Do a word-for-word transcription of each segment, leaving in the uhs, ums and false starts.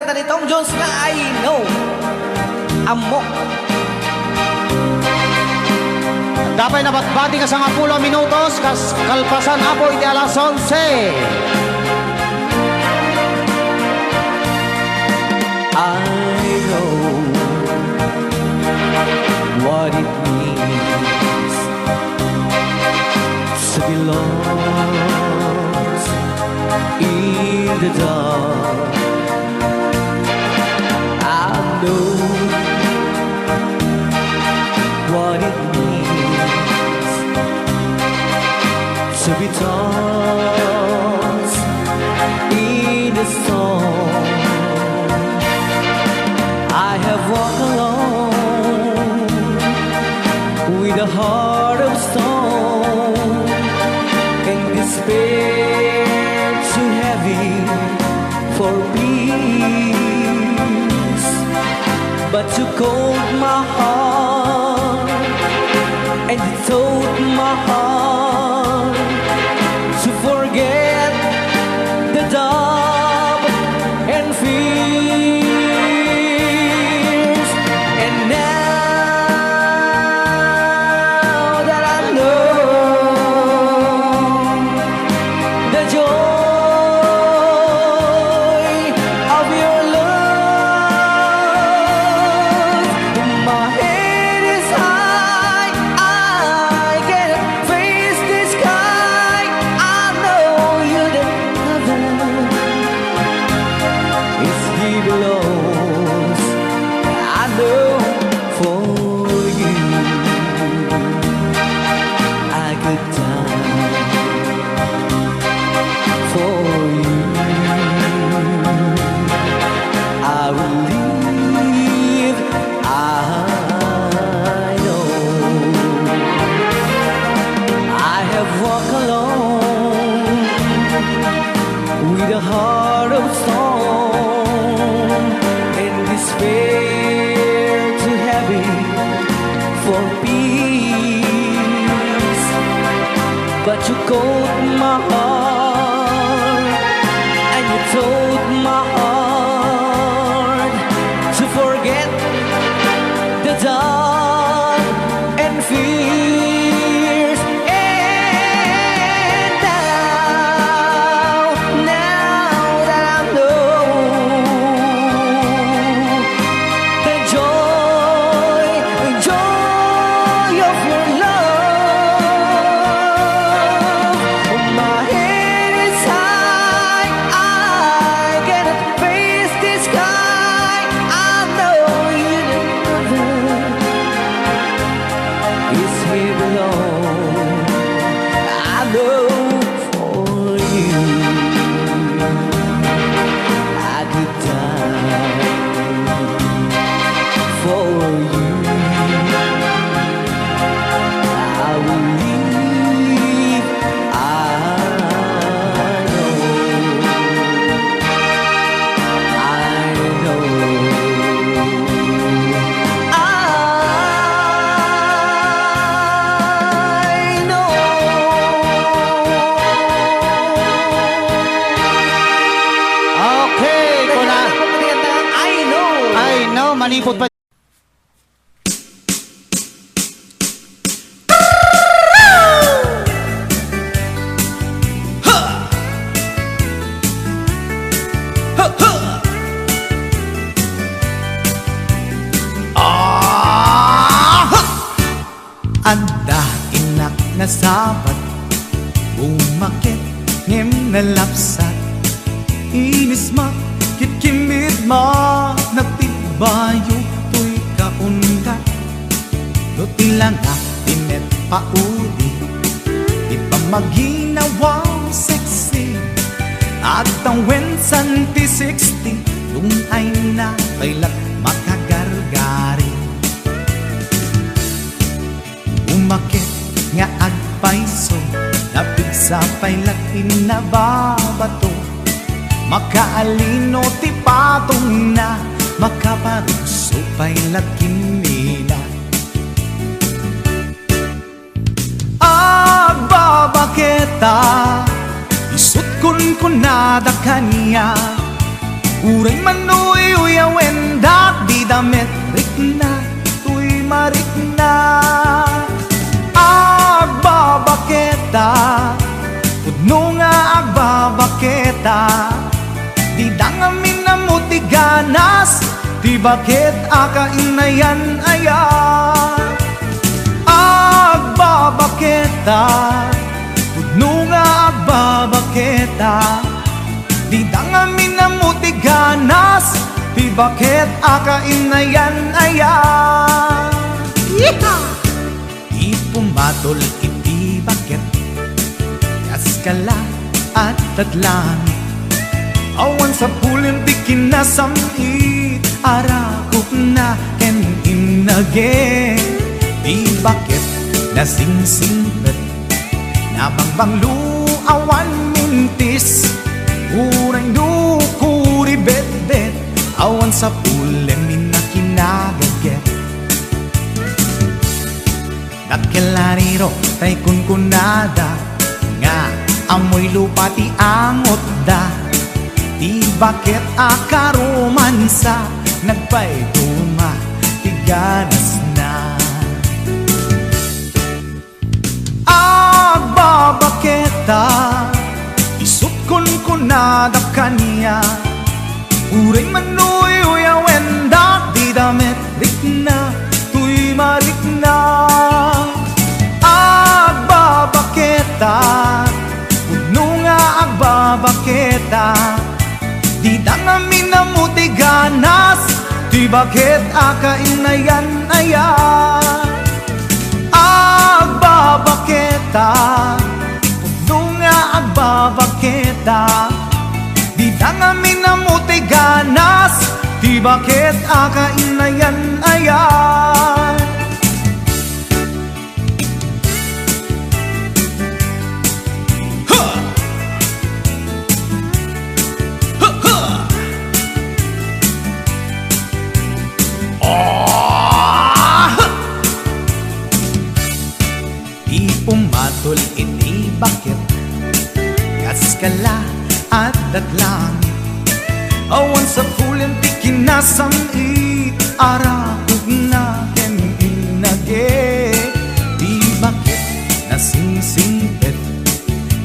Ni Tom Jones nga I Know. Ammok. Adda pay nabatbati nga sangapulo a minutos kas kalpasan, Apo, iti alas onse. I know what it means to be lost in the dark. I know what it means to be tossed in the storm. I have walked alone with a heart of stone and despair too heavy for peace. But you called my heart and you told my heart to forget the doubt and fears. And now that I know the joy of your love, my head is high, I can face the sky. I know you the heaven is he belongs. I know for you I could die for you. I will live, I know. I have walked alone with a heart of stone and despair too heavy for peace. But you caught my heart and you told my heart to forget the doubt and fears. And now, now that I know the joy, joy of your love, my head is high, I cannot face the sky. I know you never is here alone. I know for you I could die for you. I will live, I know. I know. I know. Okay, kuna. I know. I know, manipod pa. Adda innak nasabat, bumakit ngem nalapsat. Inisma, kitkimitma, nagtibbayo toy kaundat. No ti langak ti met pauli, ti pamaginawa sexy, agtawen santi sixty, dun ay na pay la makagargari. Umakit nga agpayso, napigsa pay la ti nababato. Makaalino ti patongna, makaparugso pay la ti mina. Agbabaketa, isut' kunkunada kaniak, uray man no Met rikna, toy marikna. Agbabaketa, pudno nga agbabaketa. Dida ngamin ammo ti ganas, ti baket a kainayan-ayan. Agbabaketa, pudno nga agbabaketa. Dida ngamin ammo ti ganas, ti baket a kainayan-ayan. Yeehaw! Ipumatol iti baket, kas kala, adda't langit. Awan sapulen ti kinasam-it, arakupna ken innage. Ti baket nasingsingpet, nabangbanglo, awan mintis. Uray no kuribetbet, awan sapulen ti kinagagget. Dakkel a riro tay kunkunada, nga ammoy lupa ti angotda. Ti baket a karomansa, nagpayduma ti ganasna. Agbabaketa, isut' kunkunada kaniak. Uray man no uyawendak, dida met rikna, toy marikna. Agbabaketa, pudno nga agbabaketa. Dida ngamin ammo ti ganas, ti baket a kainayan-ayan. Agbabaketa, pudno nga agbabaketa. Dida ngamin ammo ti ganas, ti baket a kainayan-ayan. Ha! Ha, ha! Ah! Ti umatol iti baket, kas kala, adda't langit. Awan sapulen ti kinasam-it, arakupna ken innage. Ti baket nasingsingpet,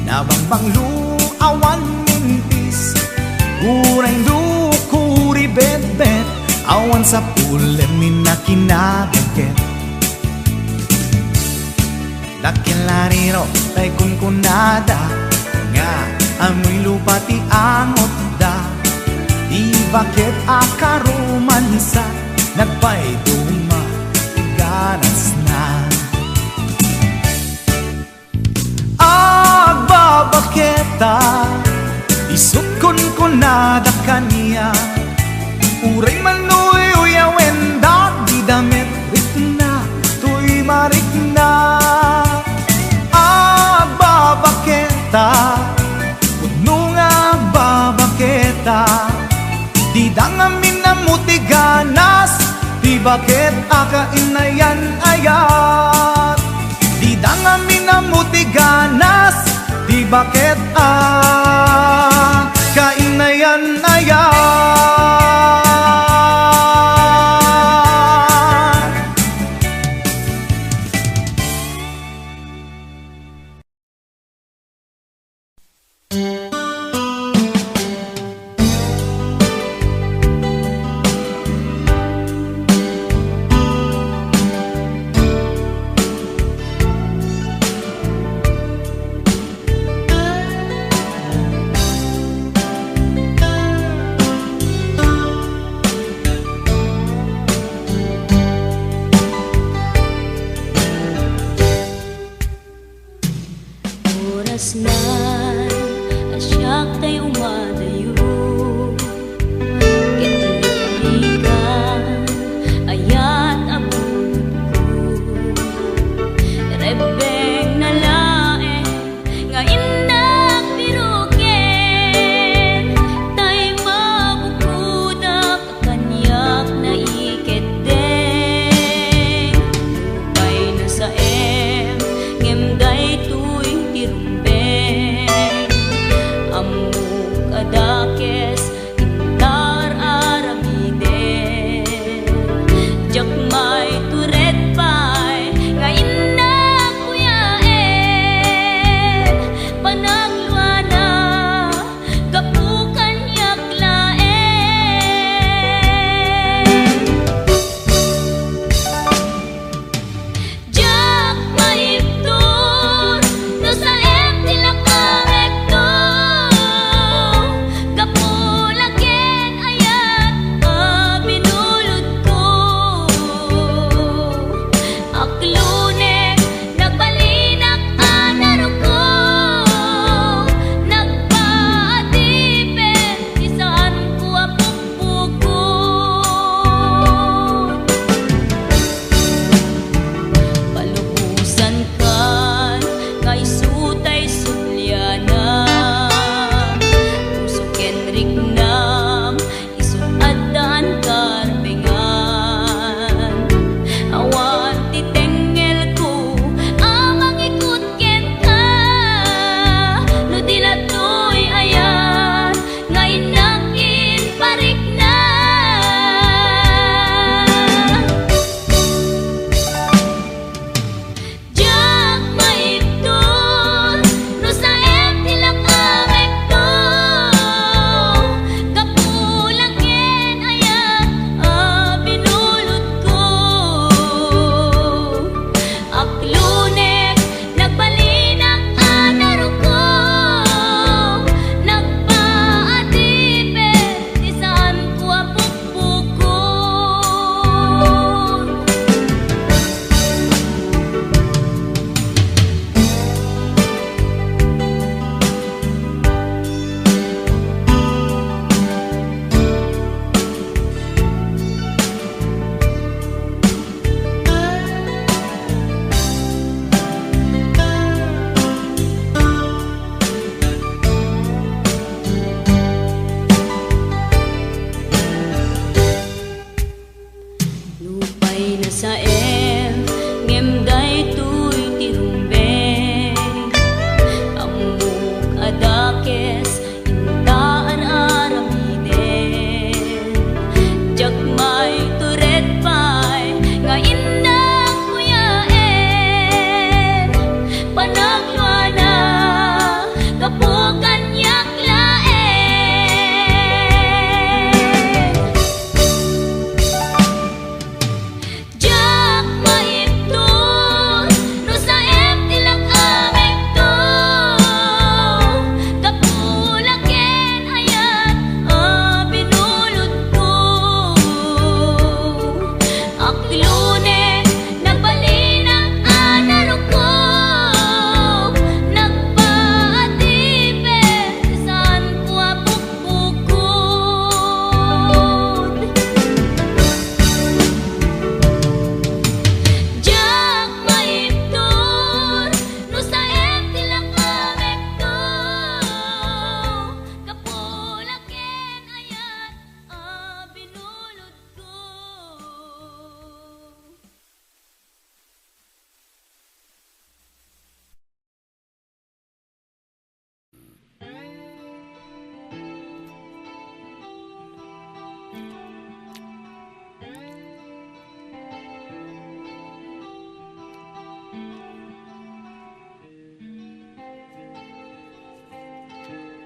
nabangbanglo, awan mintis. Uray no kuribetbet, awan sapulen ti kinagagget. Dakkel a riro tay kunkunada, nga ammoy lupa ti angotda. Ti baket a karomansa, nagpayduma ti ganasna. Agbabaketa, isut' kunkunada kaniak. Uray man no uyawendak, dida met rikna, toy marikna. Agbabaketa, pudno nga agbabaketa. Dida ngamin ammo ti ganas, ti baket a kainayan-ayan. Dida ngamin ammo ti ganas, ti baket a kainayan-ayan.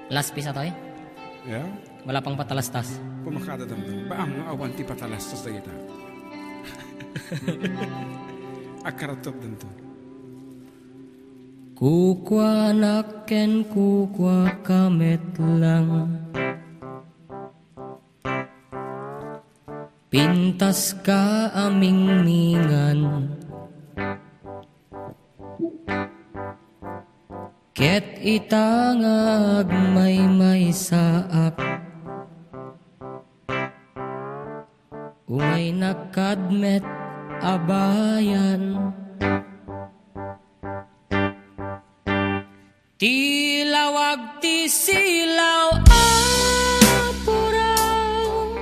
Last piece atoy? Yeah? Wala pang patalastas. Pumakada danto. Ba, ang awan ti patalastas dagita. Akaratop danto. Kukuanak ken kukuaka met lang. Pintas ka a mingmingan. Ket ita nga agmaymaysaak, umaynak kad met a bayan. Ti lawag ti silaw a puraw,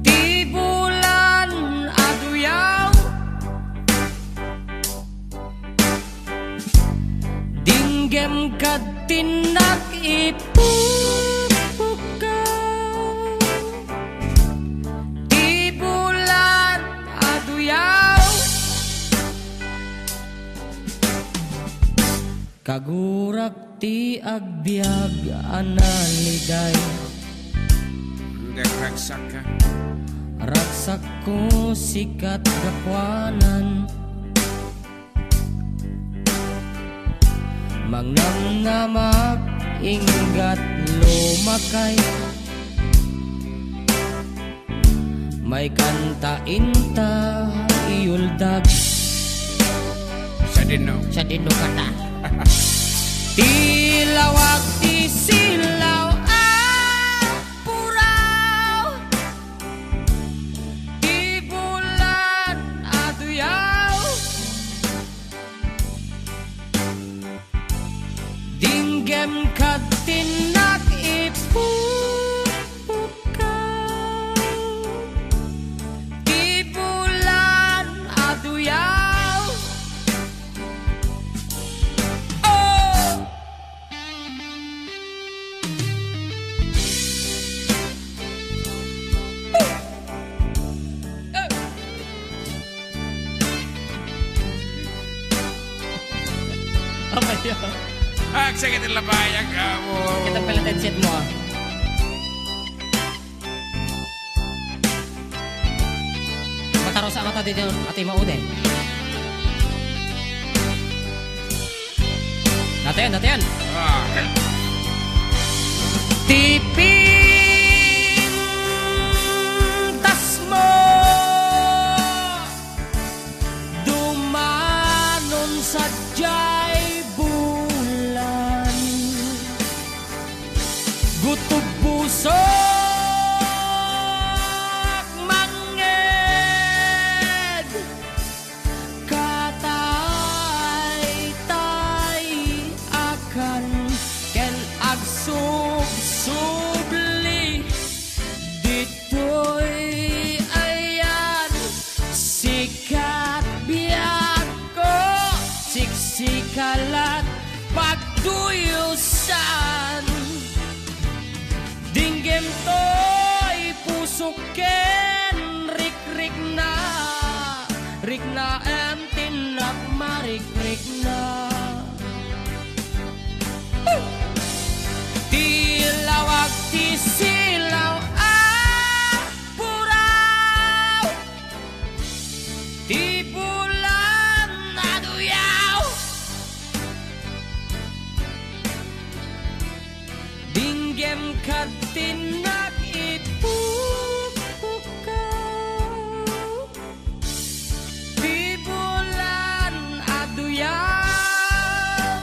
ti bulan a duyaw, dinggem kad tinnak ipukpukaw, ti bulan a duyaw. Kagurak ti agbiag a naliday. Dek ragsakka. Ragsakko sikat gapuanan. Mangnamnamak inggat lumakay. Maikanta inta iyuldag. Sadino. Sadino kata. Ti lawag ti silaw a puraw. Ti bulan a duyaw. Dinggem kad tinnak ipukpukaw, ti bulan a duyaw. Oh! Amaya. Agsakit ang labayag, amo. Kita pala headset mo, ah. Mataros ang mata dito, ati maude. Natin, natin. Ah. Ti pintas mo, dumanon sadiay bulan. Gutob pusok mangngeg. Kataytay akan ken agsubsubli ditoy ayan. Sikat biagko, siksikalat pagduyosan. Dinggem toy pusok ken rikrikna, riknaem tinnak marikrikna. Ti lawag ti silaw a puraw. Ti bulan a duyaw. Dinggem kad tinnak ipukpukaw. Ti bulan a duyaw.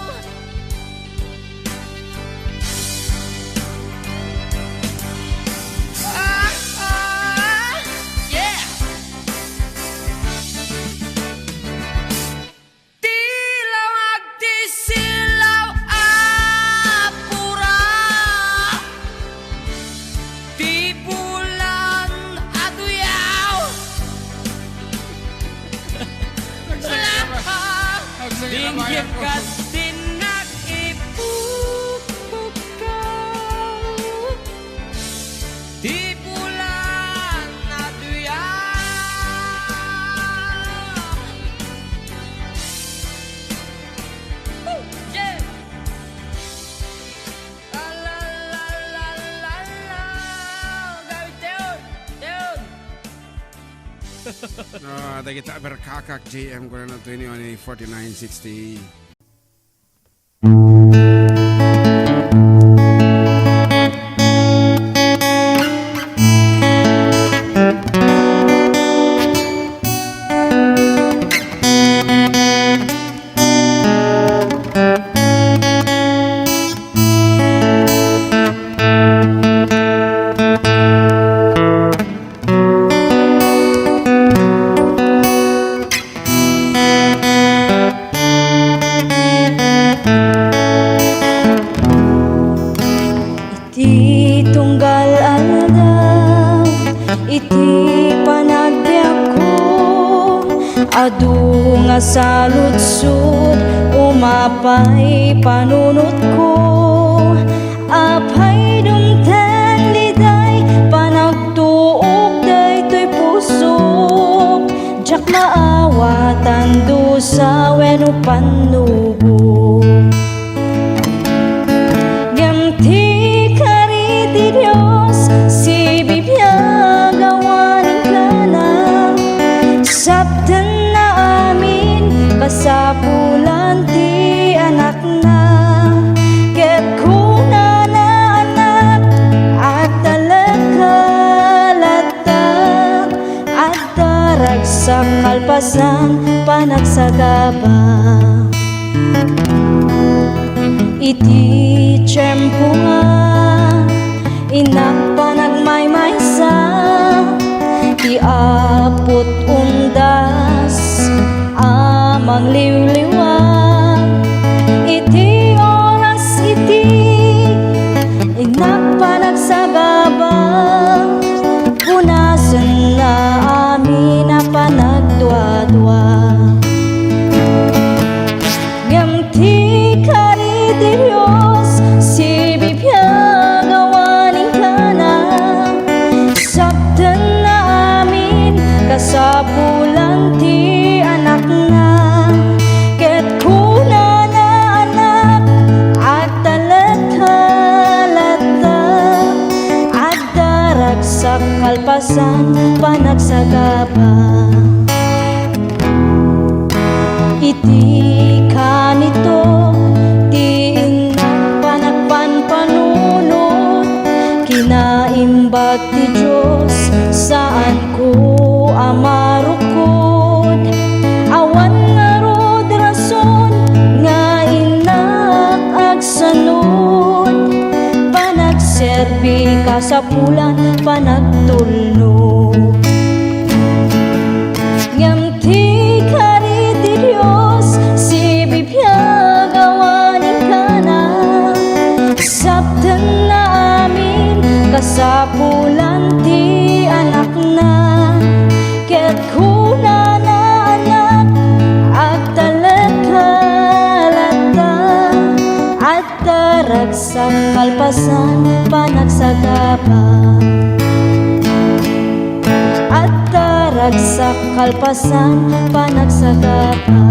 Ah, ah, yeah. Ti lawag ti silaw a pura. Ti bulan a duyaw. Agsakit ang labayag. Agsakit ang labayag ko. Dinggem kad tinnak ipukpukaw. Ti bulan a duyaw. Woo! Yeah! Ah, dagita Berkakak J M, kuna na twenty-one forty-nine sixty. Iti tunggal aldaw, iti panagbiagko, adu nga saludsod, umapay panunotko. Apay, dumteng liday, panagtuok daytoy pusok, diak maawatan dusa wenno pannubo. Ngem ti kari ti Dios, sibibiag awan inkana, saptenna amin kasapulan ti anakna. Ket kunana, anak, agtalekka latta, agdaragsak kalpasan panagsagaba. Iti tiempo nga innak panagmaymaysa, ti apot undas a mangliwliwa. Iti oras iti innak panagsagaba, punasenna amin a panagduadua. Ngem ti kari ti Dios, sibibiag awan inkana, saptenna amin kasapulan ti anakna. Ket kunana, anak, agtalekka latta, agdaragsak kalpasan panagsagaba. Iti kanito ti innak panagpanpanunot, kinaimbag ti Dios, saanko a marukod. Awan ngarud rason nga innak agsanud, panagserbi kasapulan panagtulnog. Ngem ti kari ti Dios, sibibiag awan inkana, saptenna amin kasapulan ti anakna. Ket kunana, anak, agtalekka latta, agdaragsak kalpasan panagsagaba. Agdaragsak kalpasan panagsagaba.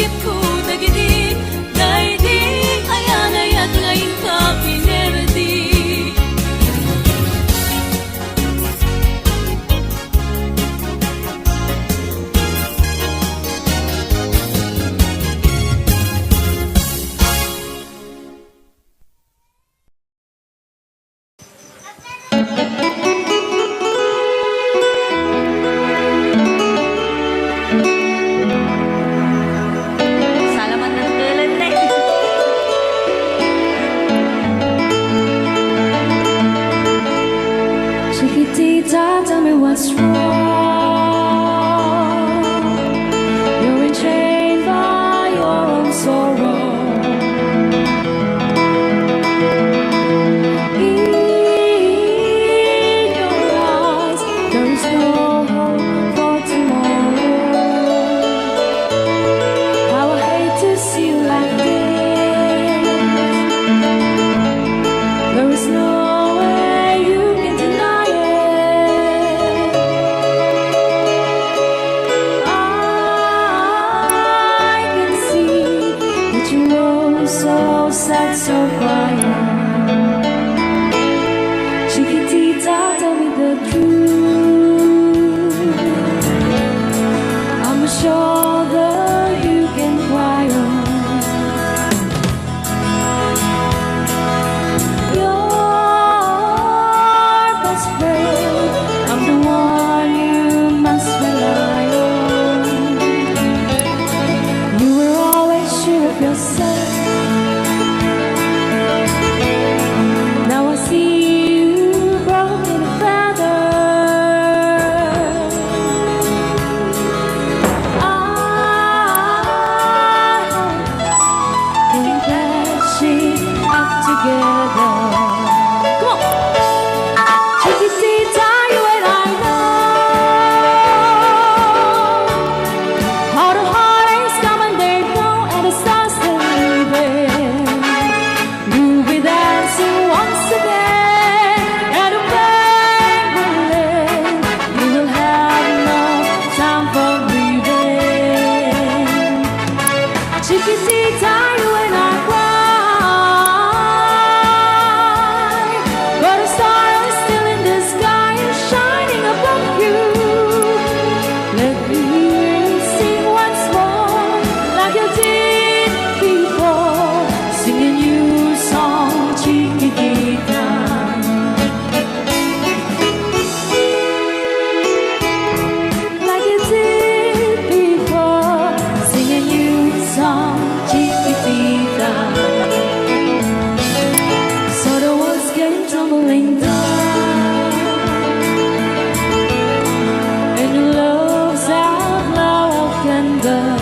Dagiti daydi ayanayat nga inka pinerdi. Salamat ng tulad na eh. Chiquitita, tell me what's wrong. You're enchained by your own sorrow. In your eyes, there is no hope for tomorrow. How I hate to see you like this. There is no way you can deny it. I can see that you are so sad, so quiet. Chiquitita, tell me the truth. I'm a shoulder you can cry on. Your best friend, I'm the one you must rely on. You were always sure of yourself. Now I see you broken and battered. I hope we can patch it up together. Come on. Chiquitita, you and I know how the heartaches come and they go, and the stars are leaving. We'll be dancing once again, and the pain will end. We will have no time for grieving. Chiquitita, you and I cry, but a star is still in the sky and shining above you. Let me hear you sing once more, like you did before. Sing a new song, Chiquitita. Like you did before, sing a new song, Chiquitita. So the walls came tumbling down, and your love's outlaw candle.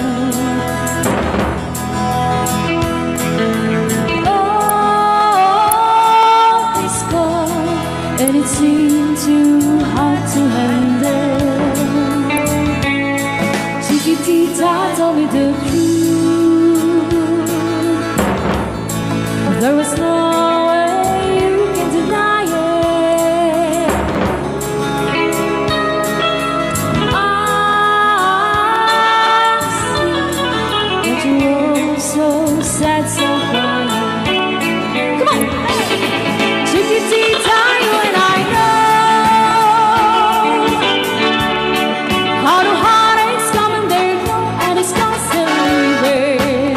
All is gone, and it seemed too hard to handle. Chiquitita, tell me the truth. There is no way you can deny it. I see that you are so sad, so quiet. Come on! Chiquitita, you and I know how the heartaches come and they go, and the stars are leaving.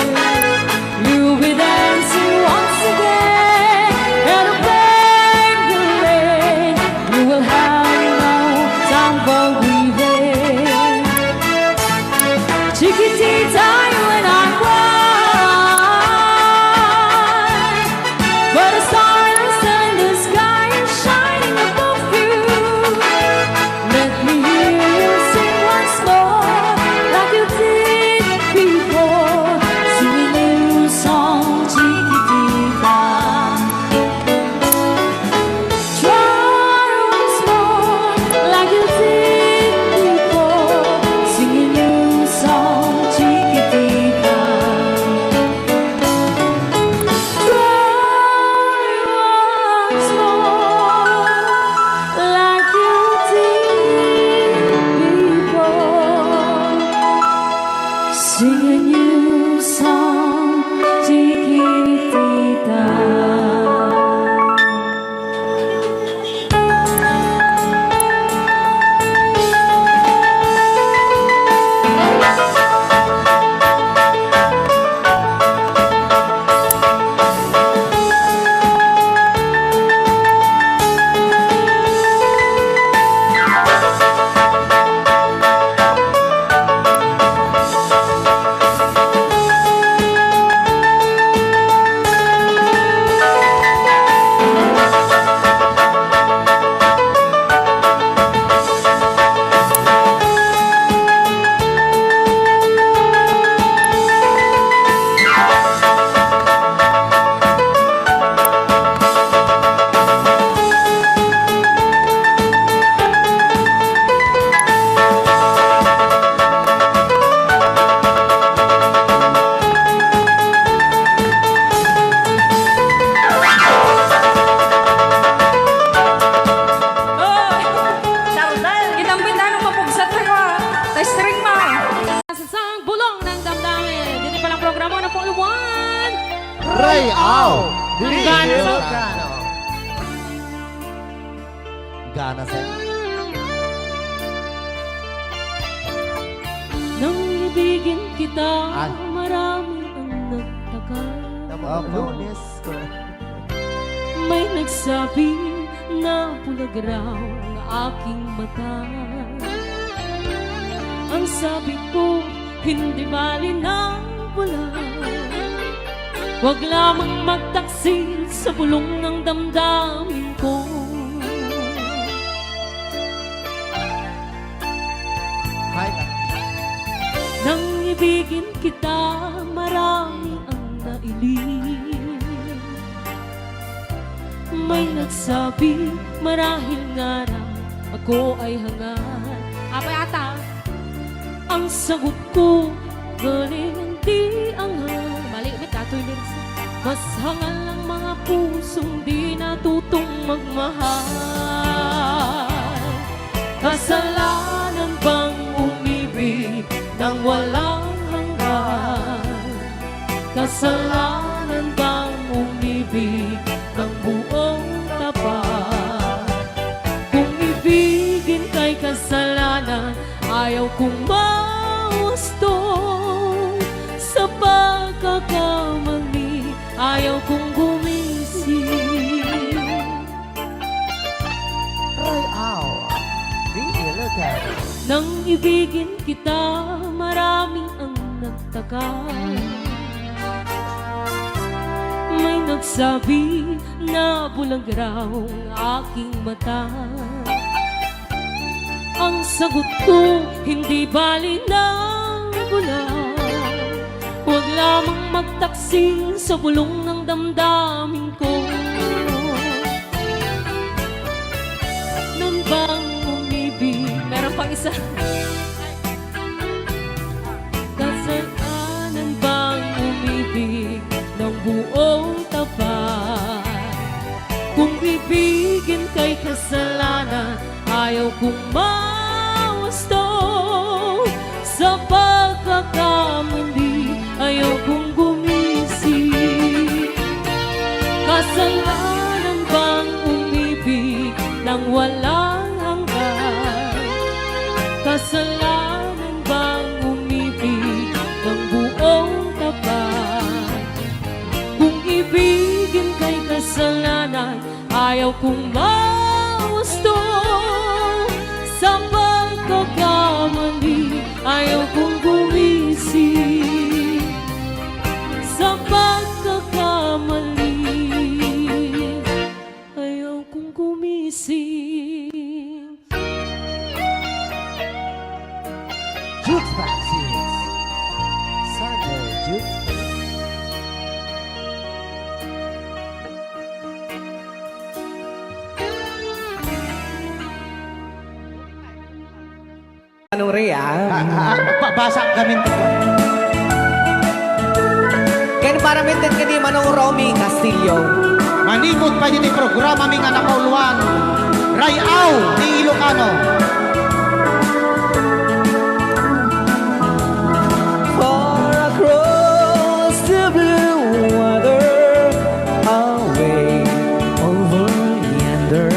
You'll be dancing once again, and the pain will end. You will have no time for grieving. Chiquitita, you and I cry, Amo na po, one. Ray-aw ni Ilocano. Gana sa Nang ibigin kita, Ay. Marami ang nagtaka. Tama, Lunes ko. May nagsabi na bulag raw ang aking mata. Ang sabi ko, hindi bali ng bulag. Huwag lamang magtaksil sa bulong ng damdamin ko. Hi, Nang ibigin kita, marami ang nailing. May nagsabi, marahil nga raw ako ay hangal. Apay ata? Ang sagot ko, galing di anghel. Mali, may katoy lyrics. Mas hangal ang mga pusong di natutong magmahal. Kasalanan bang umibig nang walang hanggan? Kasalanan bang umibig ng buong tapat? Kung ibigin kay kasalanan, ayaw kong mahusto. Sa pagkakamali, ayaw kong gumising. Ray-aw ni Ilocano. Nang ibigin kita, marami ang nagtaka. May nagsabi na bulag raw ang aking mata. Ang sagot ko, hindi bali ng bulag. Huwag lamang magtaksil sa bulong ng damdamin ko. Nan bang umibig? Meron pang isa. Kasalanan bang umibig ng buong tapat? Kung ibigin kay kasalanan, ayaw kong mahusto. Sa pagkakamali, ayaw kong gumising. Kasalanan bang umibig nang walang hanggan? Kasalanan bang umibig ng buong tapat? Kung ibigin kay kasalanan, ayaw kong mahusto. Sa pagkakamali, ayaw kong gumising. Sa pagkakamali, ayaw kong gumising. Jukebox Hits. Sunday Jukebox. Ano, Rhea? Ah, ah, ah, ba-, basa kami. Ken para met ket ni Manong Romy Castillo. Manipud pay iti programami nga nakauluan, Ray-aw ni Ilocano. Far across the blue water, away over yonder,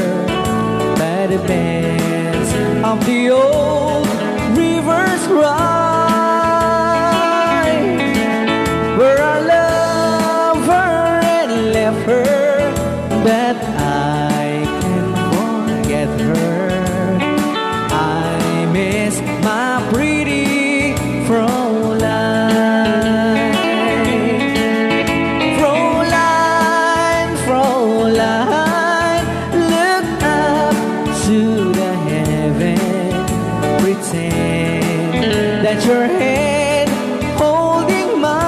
by the bends of the old river's cry, where I love her and left her, but I can't forget her. I miss my pretty Fräulein. Fräulein, Fräulein, look up to the heaven. Pretend that your hand holding mine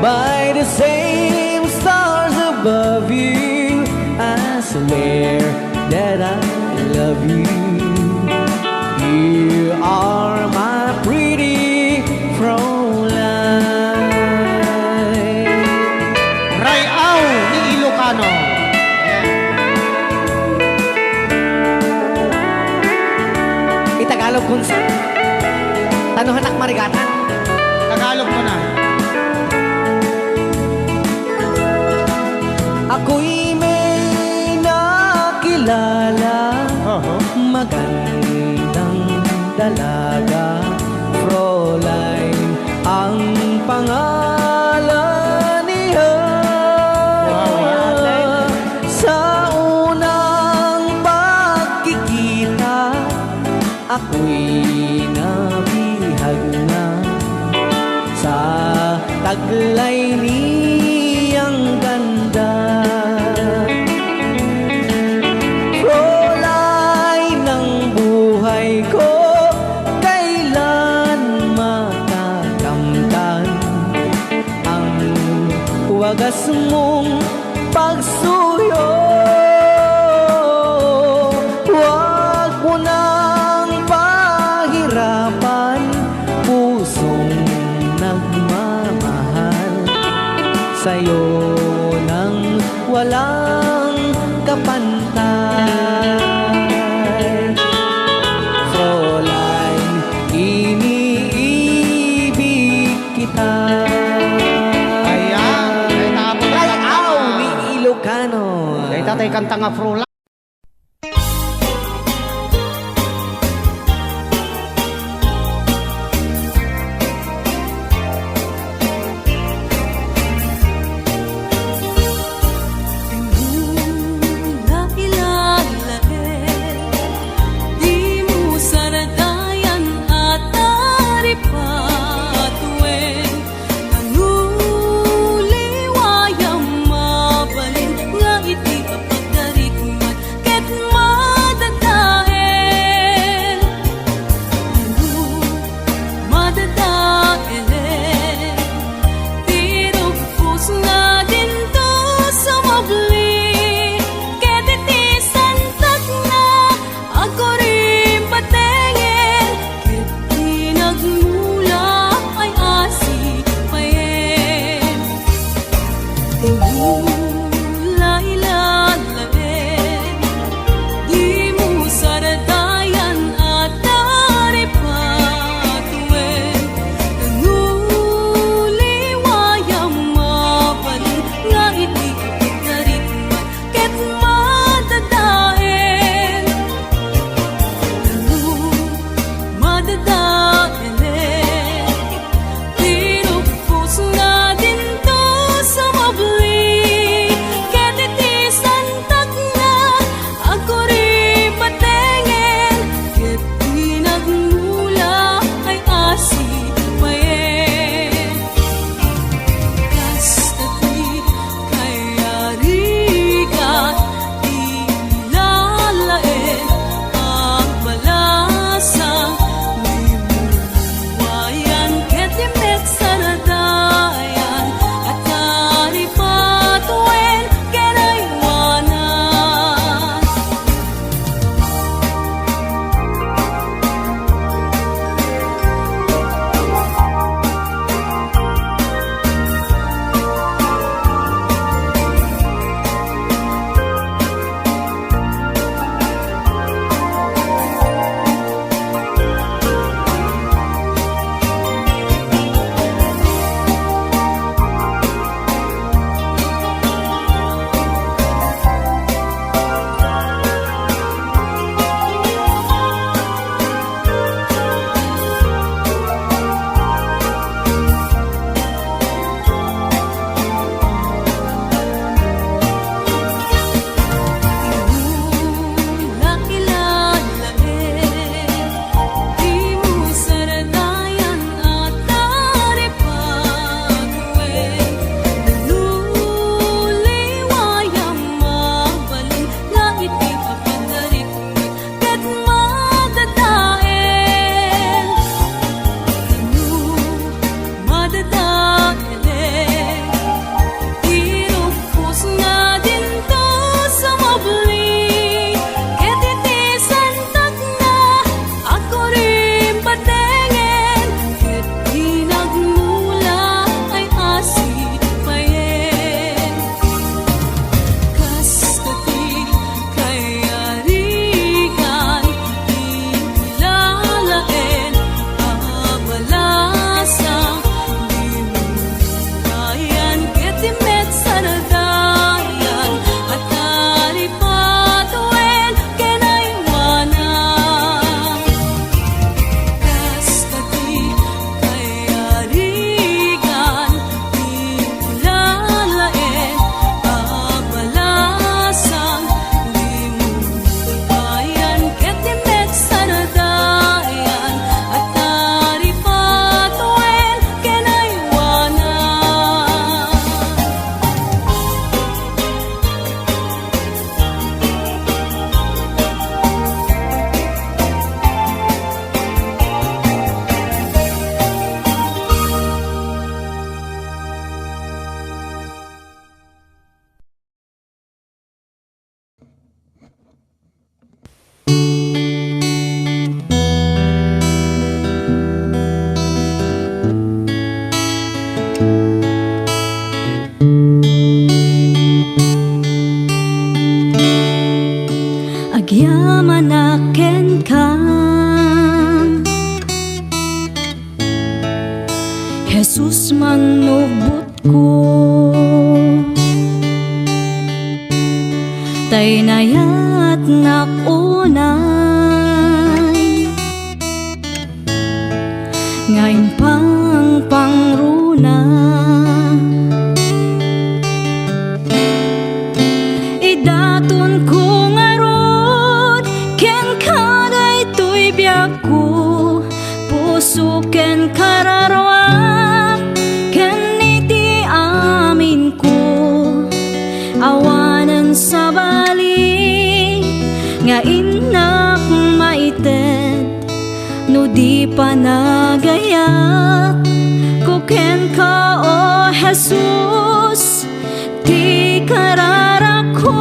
by the same stars above you. I swear that I love you. You are my pretty Fräulein. Ray-aw ni Ilocano. Itagalog kun sa. Tano hanak marigatan. Ako'y may nakilala, Aha. magandang dalaga, Fräulein ang pangalan niya. Wow. Sa unang pagkikita, ako'y nabihag na sa taglay niyang ganda. Fräulein ng buhay ko, kailan matakamtan ang wagas mong pagsuyo? Huwag mo nang pahirapan, pusong nagmamahal, sa'yo nang walang kapantay. Fräulein, iniibig kita. Ayan. Ay, tapos Ay, na aw, naman. Ni Ilocano. Ay, tatay, kanta nga Fräulein. Di mo nakilala, eh, di mo saradayan at taripatuen. Ano liwayam mabalin nga iti a pagdarikmo? Jesus, mannubbotko, ta inayatnak unay nga impangpangruna. Idatonko ngarud kenka daytoy biagko, puso ken kararuak, ken iti aminko. Awanen sabali nga innak maited, no di panagayat ko kenka, O Jesus, ti kararakko,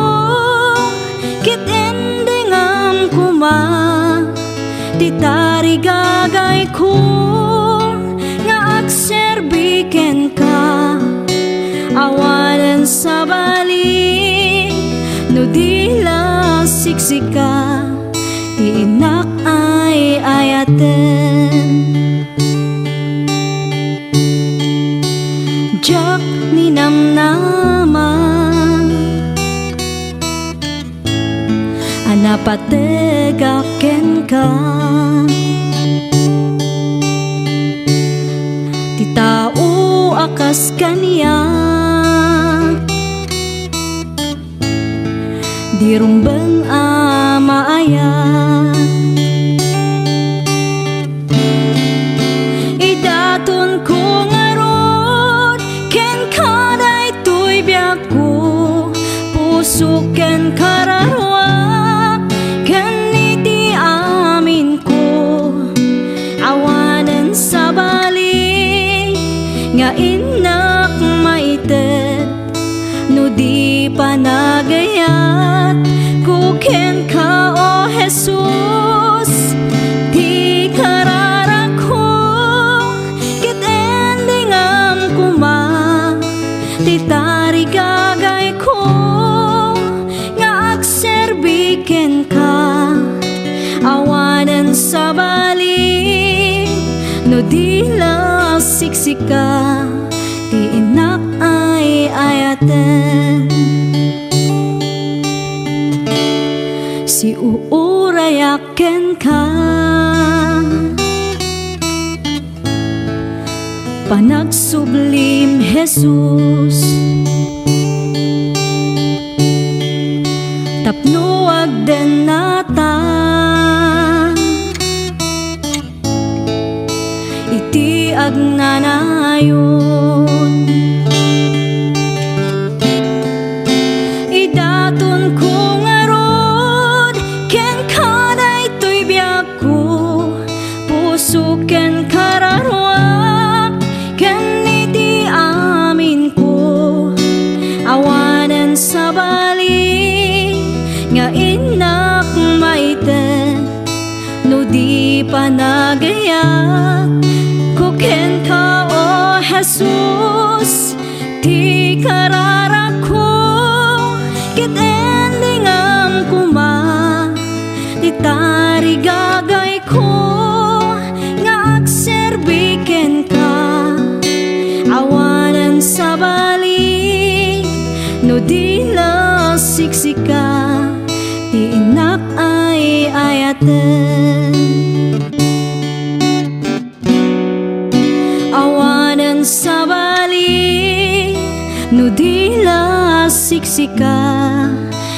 ket indingam koma ti tarigagayko nga agserbi kenka. Awanen sabali no di la siksika ti innak ay-ayaten. Diak ninamnama a napategak kenka. Ti tao a kas kaniak, di rumbeng a maayat. Idatonko ngarud kenka daytoy biagko, puso ken kararuak, ken iti aminko. Awanen sabali nga innak maited, no di panagayat ko kenka, O Jesus, ti kararakko, ket indingam koma ti tarigagayko nga agserbi kenka. Awanen sabali no di la siksika ti innak ay-ayaten. Siuurayak kenka. Panagsublim, Jesus, tapno agdennata iti agnanayon. Idatonko ngarud kenka daytoy biag ko, puso ken kararuak, ken iti aminko. Awanen sabali nga innak maited, no di panagayat ko kenka, O Jesus, ti kararakko, ket endingam koma ti tarigagayko nga agserbi kenka. Awanen sabali no di la siksika ti innak ay-ayaten. Awanen sabali no di la siksika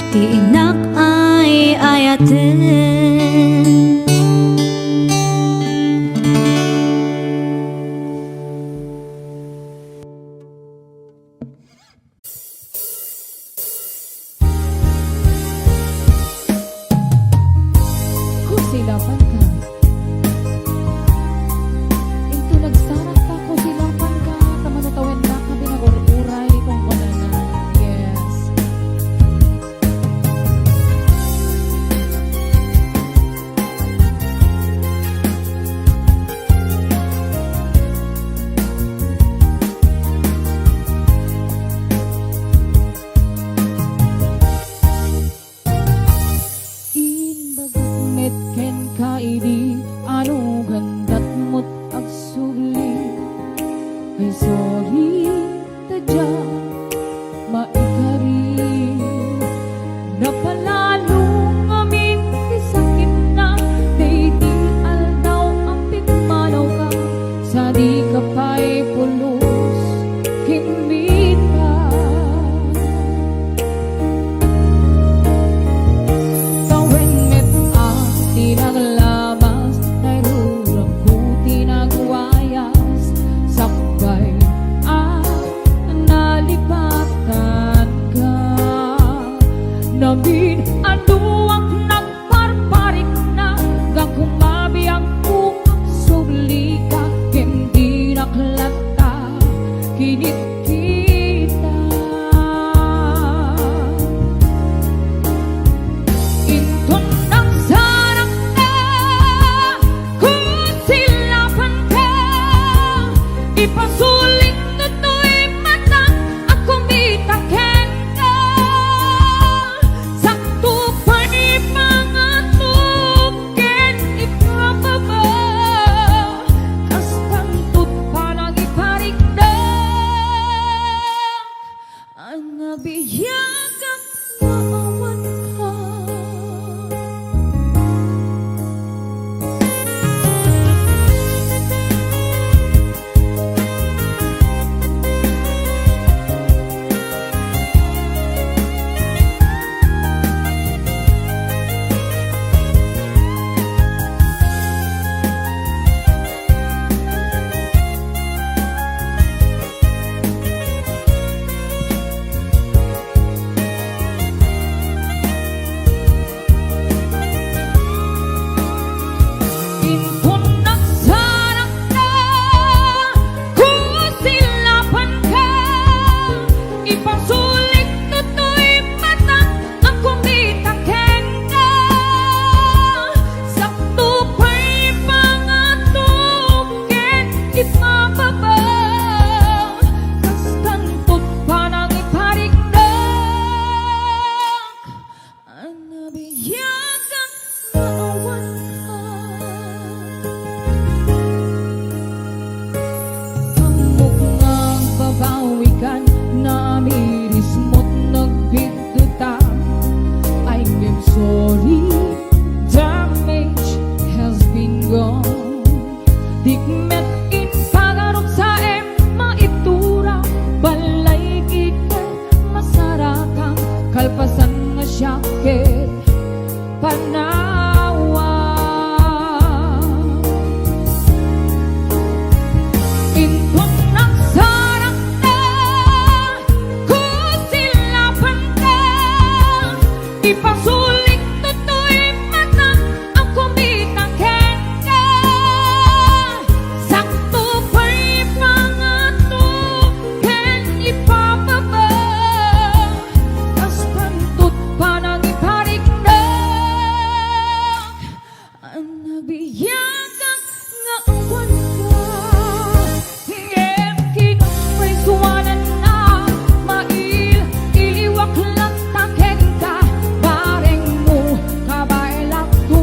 ti innak ay-ayaten. Kusilapan ka. Into nagsarak ta, kusilapan ka, ta manatawen ka, ka binagur-uray, kung kunana. Yes. Ay, sorry, ta diak maikari. Napalalo ngamin ti sakitna, daydi aldaw a pimmanawka, sadika pay pulos ken mita. Tawen met a ti naglabas, nairurakko ti nagwayas, sakbay a nalipatanka. Namin-aduak nagparparikna, gapu mabiagko a sublika, ken dinak latta kinitkita. Inton nagsarakka, kusilapanka, ipasulik toy matak a kumita kenka. Sakto pay pangato ken ipababa, kastan to't panangipariknak a nabiagak nga awanka. Inton nagsarakka, kusilapanka, ipasulik toy matak a kumita kenka. Sakto pay pangato ken ipababa, kastan to't panangipariknak a nabiagak nga awanka. Ammok nga agbabawikan, namirismo't nagbiddutang. I'm sorry, damage has been done. Dikmet impagarup sa em maitura, balay ket masarakan, kalpasan nga siak ket panawa. Inton nagsarakka, kusilapanka, ipasulik toy matak a kumita kenka. Sakto pay pangato ken ipababa, kastan to't panangipariknak a nabiagak nga awanka. Ngem kinunpresuananna, mail-iliwak latta kenka, barengmo, kabaelakto,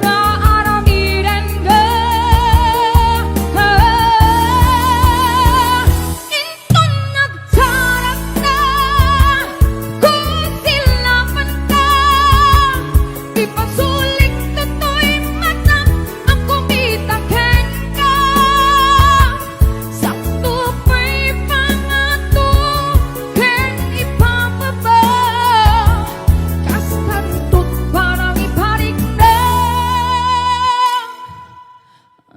nga aramidenka. Inton nagsarakka, kusilapanka, ipasulik toy matak a kumita kenka. Sakto pay pangato ken ipababa, kastan to't panangipariknak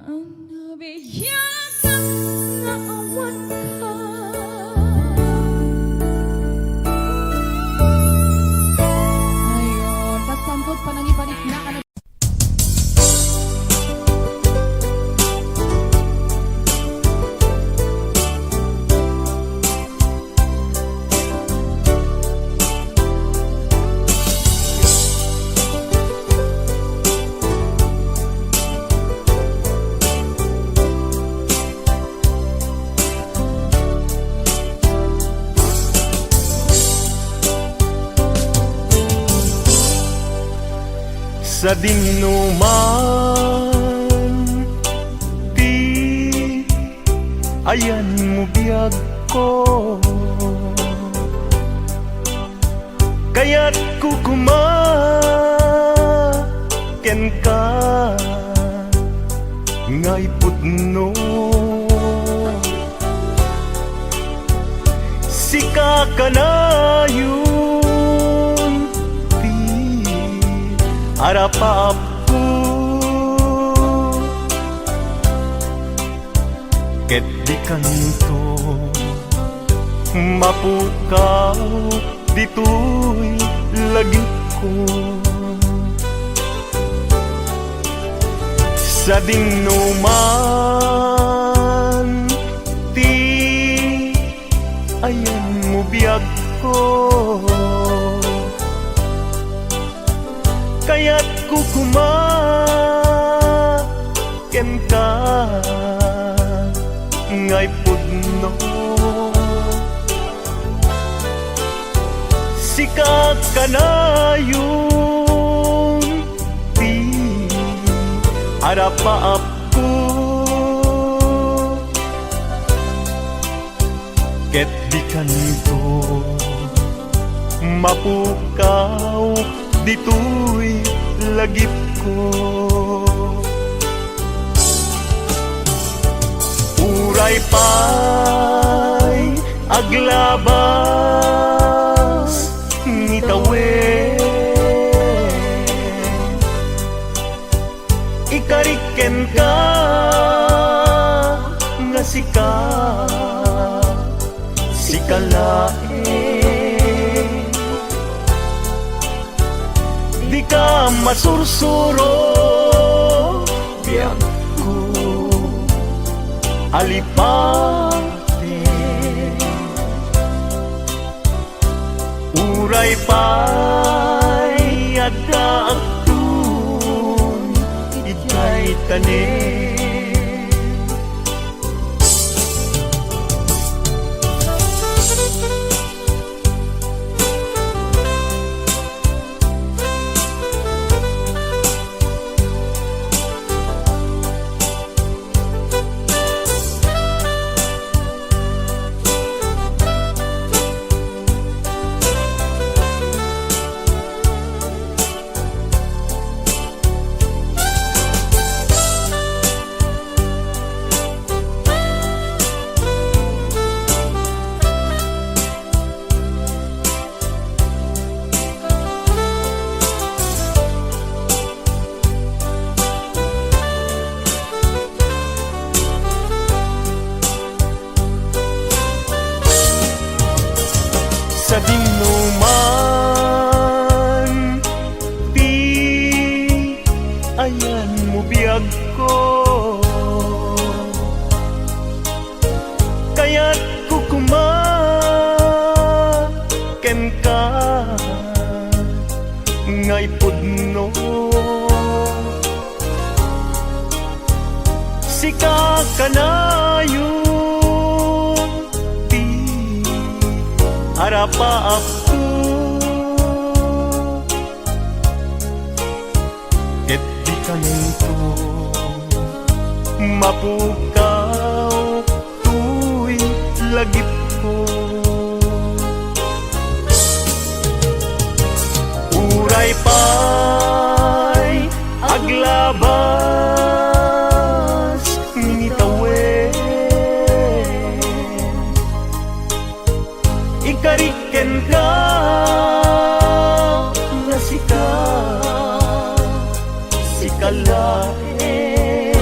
a nabiagak nga awanka. Ayon, kastan to't panangipariknak a Sadinoman ti Ayanmo biagko, kayatko koma kenka nga ipudno. Sika kanayon ti arapaapko, ket dikanto mapukaw ditoy lagipko. Sadingno man ti ayanmo biagko, kayatko koma kenka nga ipudno. Sika kanayon ti arapaapko, ket dikanto mapukaw ditoy lagipko. Uray pay aglabas ngitawen, ikarik kenka nga sika, sika laeng. Dika masursuro, biagko, alipaten. Uray pay adda agtun idiay tanem. Sadingno man ti ayanmo biagko, kayatko koma kenka nga ipudno. Sika kanayon ti arapaapko, ket dikanto mapukaw toy lagipko. Uray pay aglabas ngitawen, ikarik kenka nga sika, sika laeng.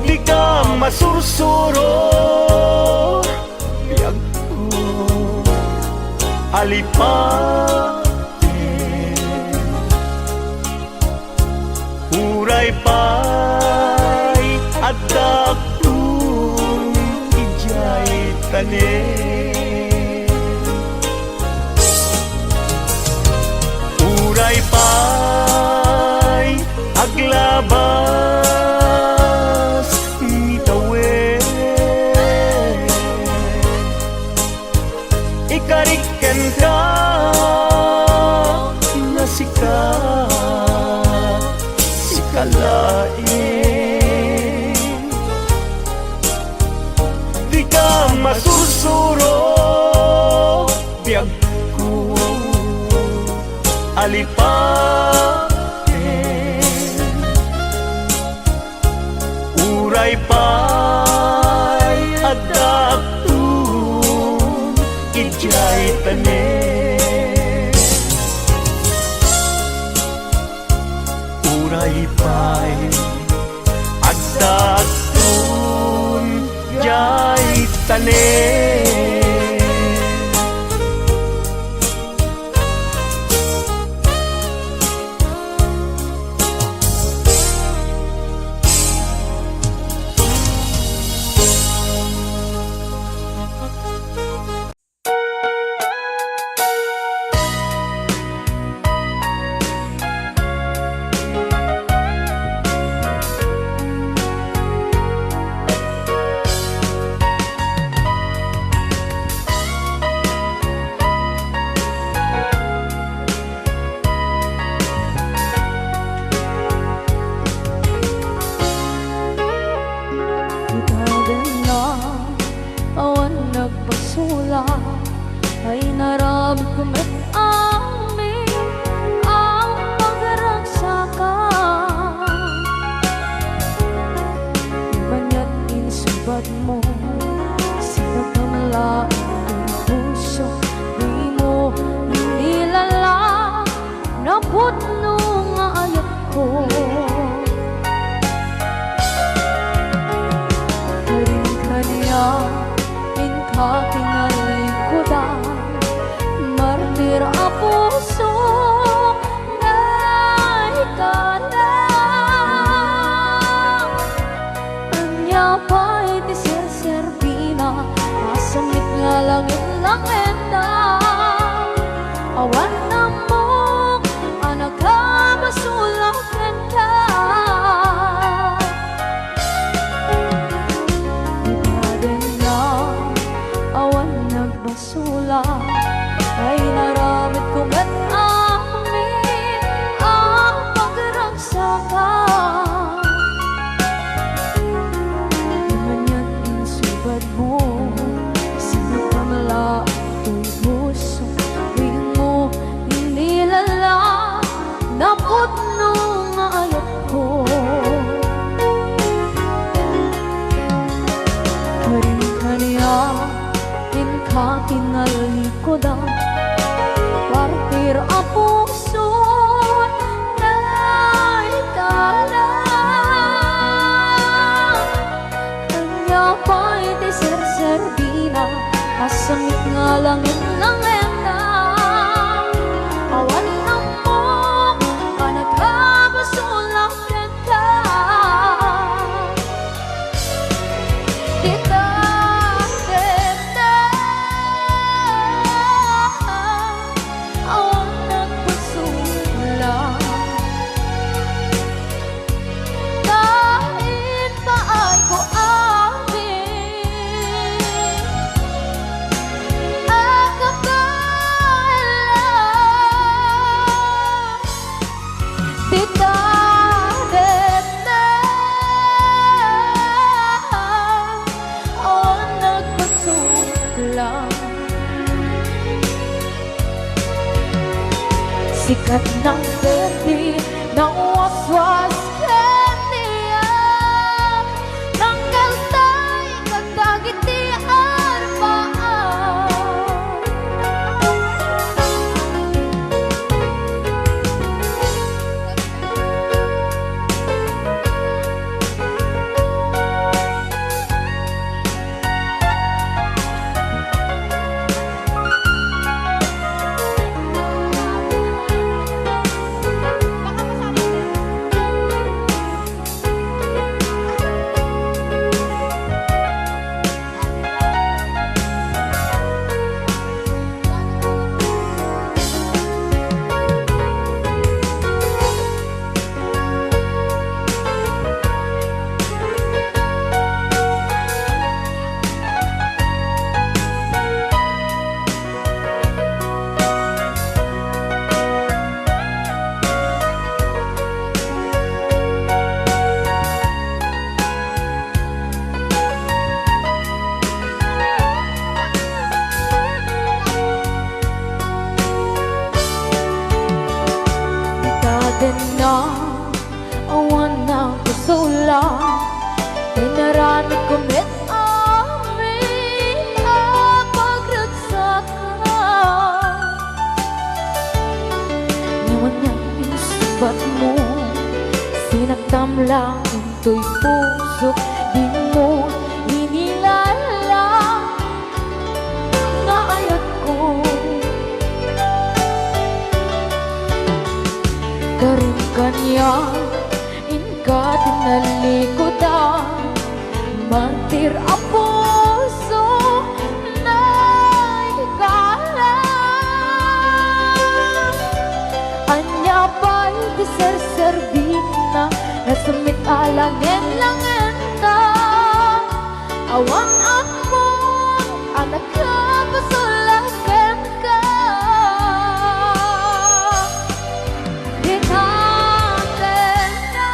Dika masursuro, biagko, alipaten. Uray pay adda agtun idiay tanem. Uray pay aglabas ngitawen, ikarik kenka nga sika, sika laeng. alipaen. Uray pay addakton idiay tanem. Uray pay addakton idiay tanem. Itagan na awan nagpasulak, ay naramidko met amin a pagragsakan. Maniat insubadmo, sinakamla ti puso, dimo inilala napudno nga ayatko. Karin kaniak, inka kinalingkodan, martir a puso, naikana. Ania pay ti serserbina, asamek nga langit-langitna, awan ammok a nakabasolak kenka. Itagan na awan nagbasolak, ay naramidko met amin a pagragsakan. Maniat insubadmo, sinakamla ti puso, dimo inilala napudno nga ayatko. Karin kaniak, inka kinalingkodan, martir a puso, naikana. Ania pay ti serserbina, asamek nga langit-langitna, awan ammok a nakabasolak kenka. Dita, dita, awan nagpasulak. Karin paay ko amin a kabaela. Dita, dita, awan nagpasulak. Sikat nang perdi, nawaswas kaniak, nangkaltay kadagiti arpaam. Tamlang intoy pusok, dimo inilala nga ayatko. Karin kaniak inka tinalikudan, martir a puso, naikala. Ania pay ti serserbienna, nasemmit a langen-langenna. Awan ammon a nakapasulak kenka. Dita tenna,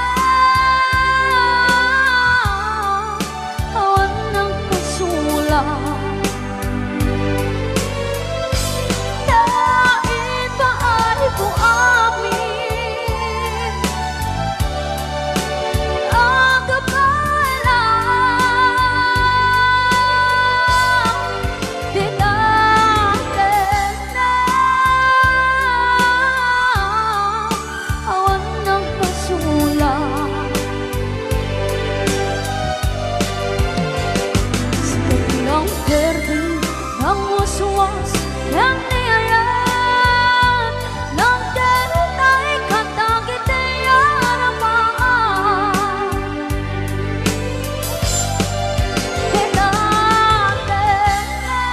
awan nagpasulak. Ta ipaayko amin a kappala. Dita tenna, awan nagpasulak. Sika ti nangperdi, nangwaswas, ken ni ayat, nangketay kanta iti aramaan. Dita tenna,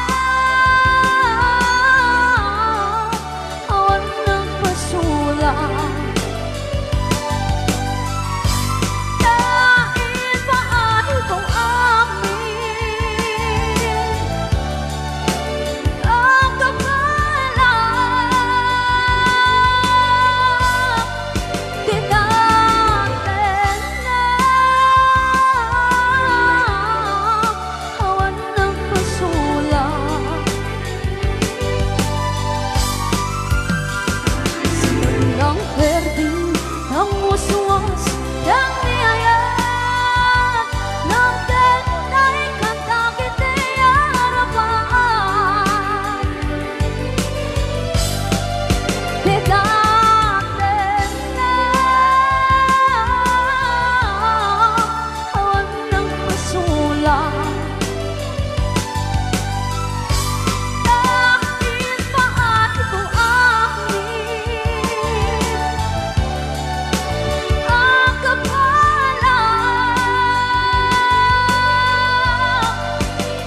awan nagpasulak. Ta ipaayko amin a kappala. Dita tenna, awan nagpasulak. Sika ti nangperdi, nangwaswas, ken ni ayat, nangketay kanta iti aramaan. Dita tenna, awan nagpasulak. Ta ipaayko amin a kappala.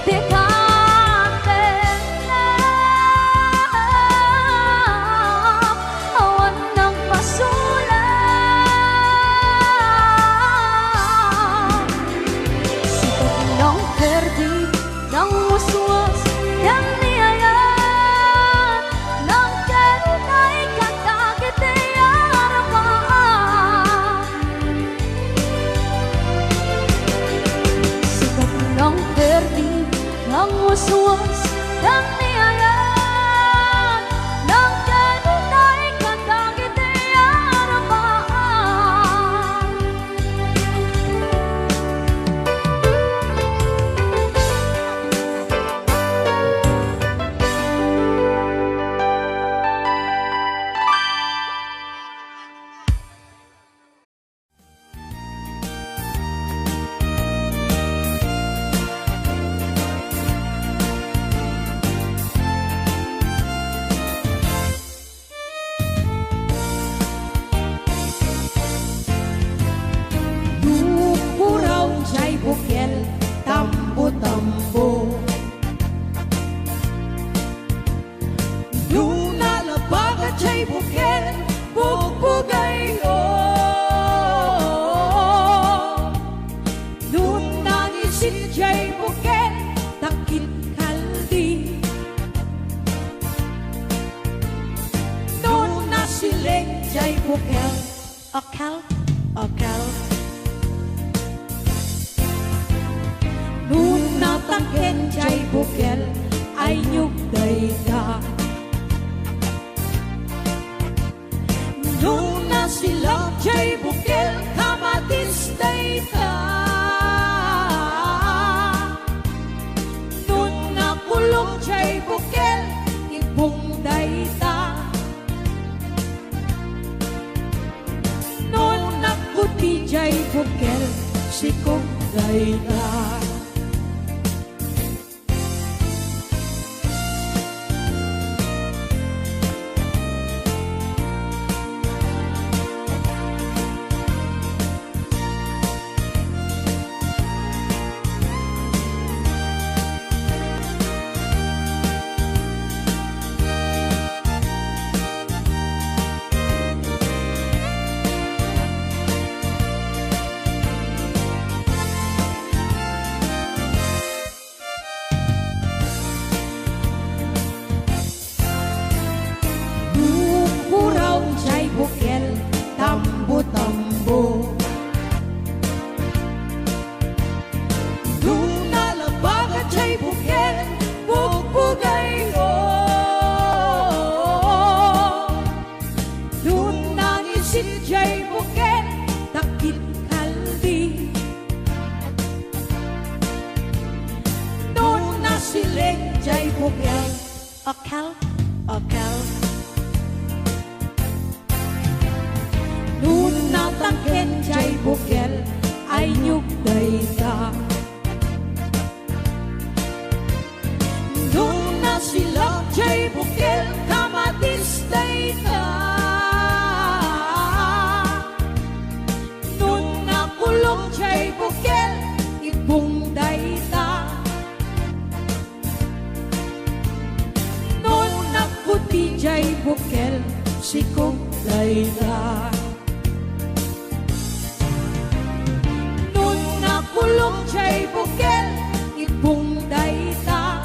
Dita tenna, awan nagpasulak. Sika ti nangperdi, nangwaswas, ken ni ayat, nangketay kanta iti aramaan. Sika ti nangperdi, nangwaswas, ken ni ayat, nangketay kanta iti aramaan. Nupuraw jay bukel, tambo-tambo. Nuna labaga jay bukel, bugbugayyo. Nuna ngisit jay bukel, dakit kaldi. Nuna siling jay bukel, okel, okel. Nuna tangken jay bukel, aynyog dayta. Nuna silak jay bukel, kamatis dayta. Nuna kulok jay bukel, ibong dayta. Nuna kuti jay Nupuraw jay bukel, tambo-tambo. Nuna labaga jay bukel, bugbugayko. Nuna ngisit jay bukel, dakit kaldi. Nuna sileng jay bukel, okel, okel. Nuna tangken jay bukel, aynyog dayta. Nuna silak jay bukel, kamatis dayta. Nuna kulok jay bukel, ibong dayta. Nuna puti jay bukel, sikog dayta. Nuna kulok jay bukel, ibong dayta.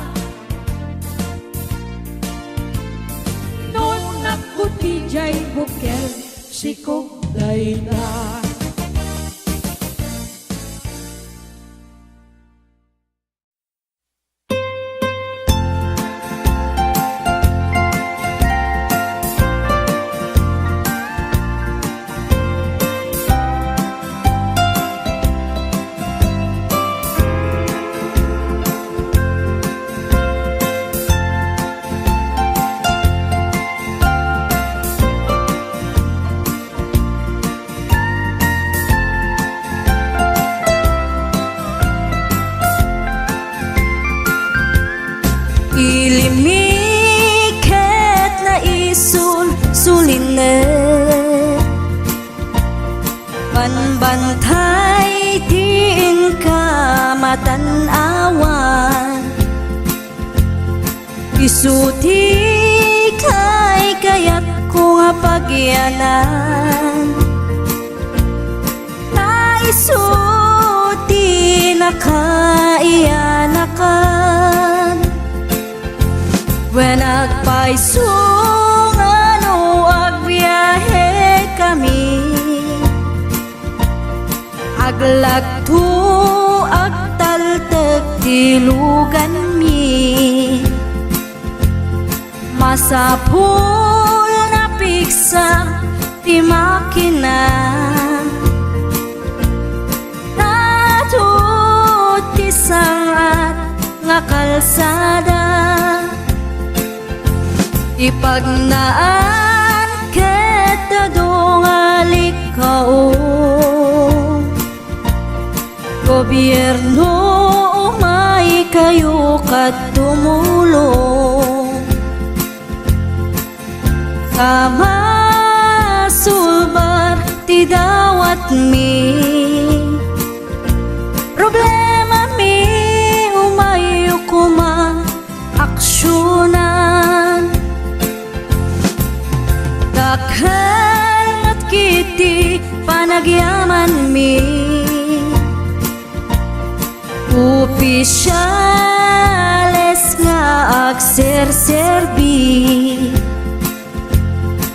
Nuna puti jay bukel, sikog dayta. Ilimmi ket naisul-sulinen. Banbantay ti inka matan-awan. Isu ti kaykayatko nga pagyanan. Ta isu ti nakaiyanakan. Wen agpayso nga no agbiahekami. Aglagto, agtaltek ti luganmi. Masapul nga pigsa ti makina. Ta adu ti sangat nga kalsada. Ipagnaan ket adu nga likkao. Gobierno, umaykayo ket tumulong. Ta masulbar ti dawatmi. Problemami, umayyo koma aksionan. Dakkel met iti panagyamanmi. Opisiales nga agserserbi.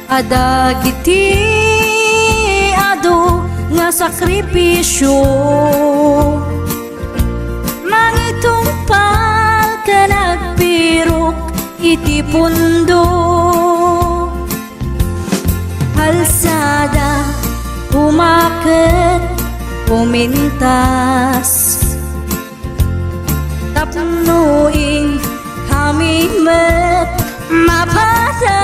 A dagiti adu nga sakripisio, mangitungpal ken agpirok iti pundo. Kalsada, umaket, umintas. Tapno inkami met mapadas.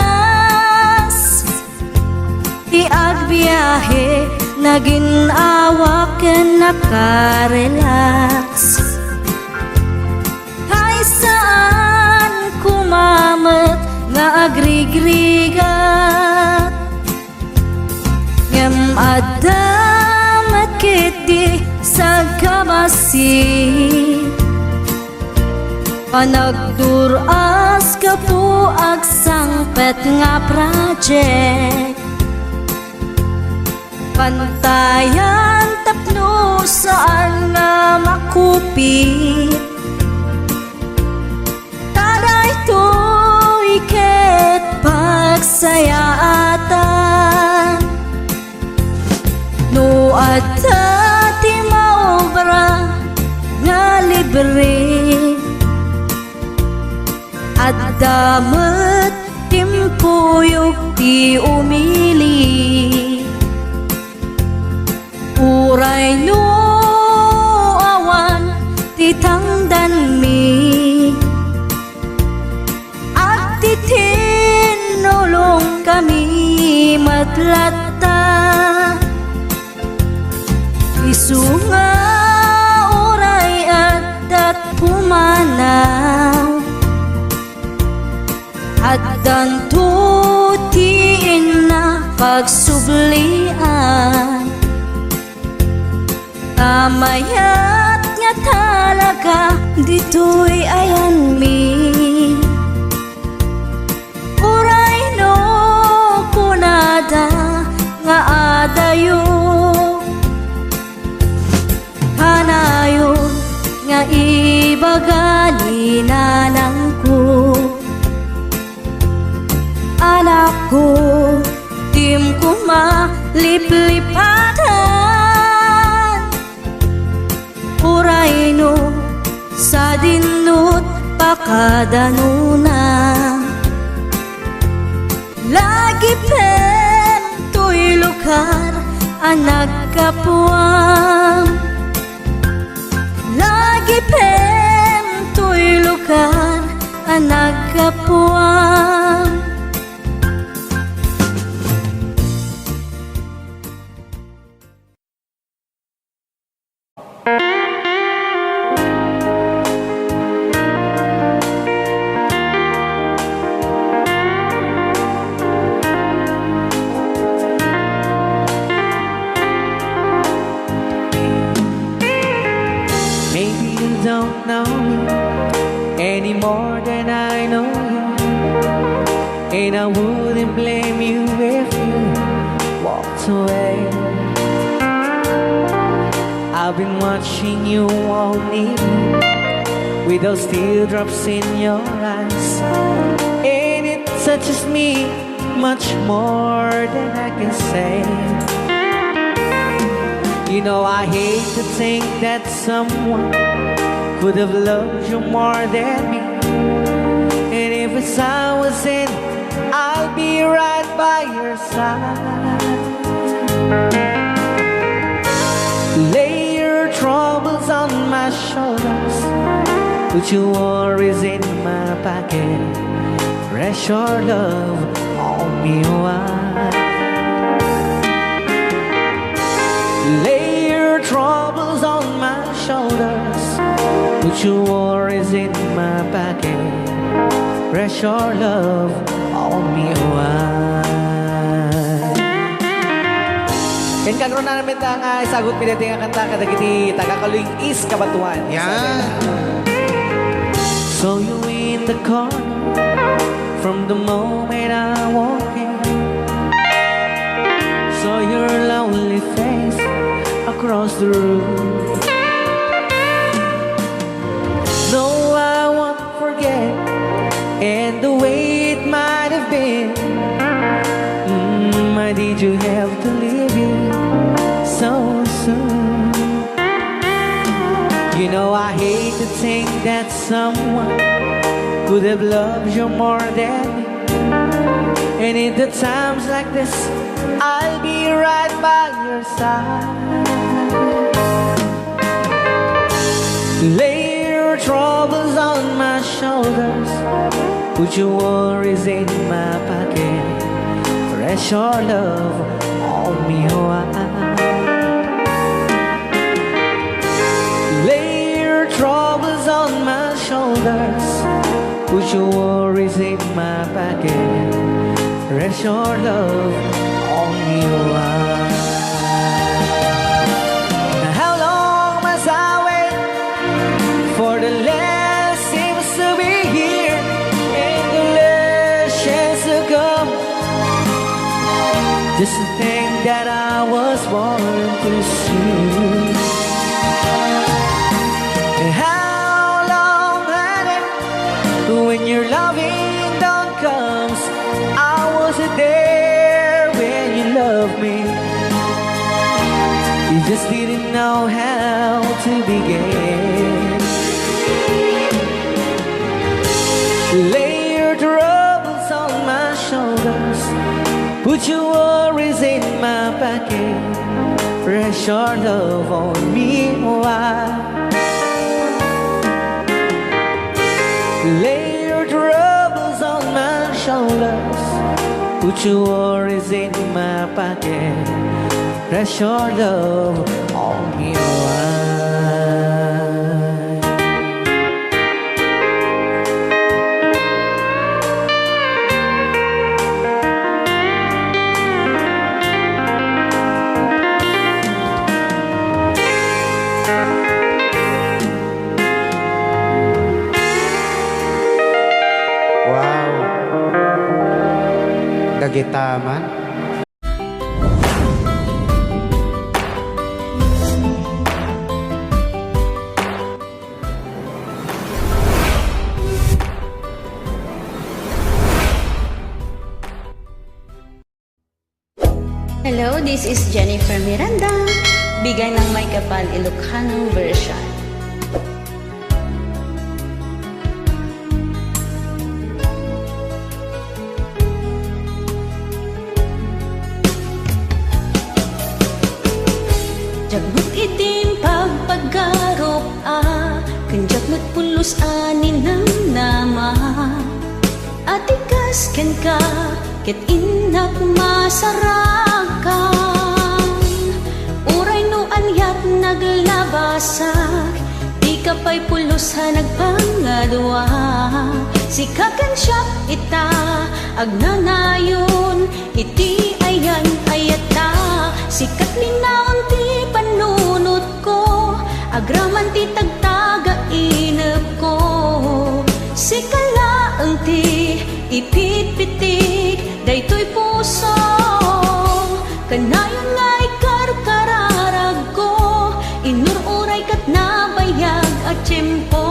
Ti agbiahe, nagin-awak ken nakarelax. Hay saan koma met nga agrigrigat. Ngem adda met ketdi sagkabasi. Panagdur-as gapu agsangpet nga project. Pantayan tapno saan nga makupit. Ta daytoy ket pagsayaatan. No adda ti maobra nga libre, adda met timpuyog ti umili. Uray no awan ti tangdanmi, agtitinulongkami met latta. Isu nga uray addat pumanaw, addanto ti inna pagsublian. Ta mayat nga talaga ditoy ayanmi. Uray no kunada nga adayo, kanayon nga ibaga ni nanangko. Anakko, dim koma liplipatan. Uray no sadinot pakadanona. Lagipem toy lugar a naggapuam. Lagipem toy lugar a naggapuam. Maybe you don't know me any more than I know you, and I wouldn't blame you if you walked away. I've been watching you all evening with those teardrops in your eyes, and it touches me much more than I can say. You know, I hate to think that someone could have loved you more than me. And if it's I was in, I'll be right by your side. Lay your troubles on my shoulders, put your worries in my pocket. Rest your love on me, why? Lay your troubles on my shoulders, put your worries in my pocket. Rest your love on me, why? Ken kagrunan met nga isagut mi daytoy nga kanta kadagiti taga-Caluig East, Cabatuan. Yan. Saw you in the corner from the moment I walk in. Saw your lovely face across the room. No, I won't forget, and the way it might have been. Mm, why did you have to leave it so soon? You know, I hate to think that someone could have loved you more than me. And in the times like this, I'll be right by your side. Lay your troubles on my shoulders, put your worries in my pocket. Rest your love on me, oh, I. shoulders, put your worries in my pocket. Rest your love on me, why? How long must I wait for the less seems to be here and the less chance to come? Just to think that I was born to see. How long had it when your loving dawn comes? I wasn't there when you loved me. You just didn't know how to begin. Lay your troubles on my shoulders. Put your worries in my pocket. Rest your love on me, why? Lay your troubles on my shoulders. Put your worries in my pocket. Rest your love on me, why? Wow! Dagita man. Hello, this is Jennifer Miranda. Bigay ng Maikapal Ilocano version. Diak met iti impagpagarup a, ken diak met pulos a ninamnama. Atikas kenka, ket innak masarakan. Uray no aniat naglabasak, dika pay pulos a nagpangadua. Sika ken siak ita, agnanayon iti ayan-ayatta. Sika ket linaon ti panunot ko, agraman ti tagtagainepko. Sika laeng ti ipitpitik daytoy puso. Kanayon nga ikarkararagko, inur-uray ket nabayag a tiempo.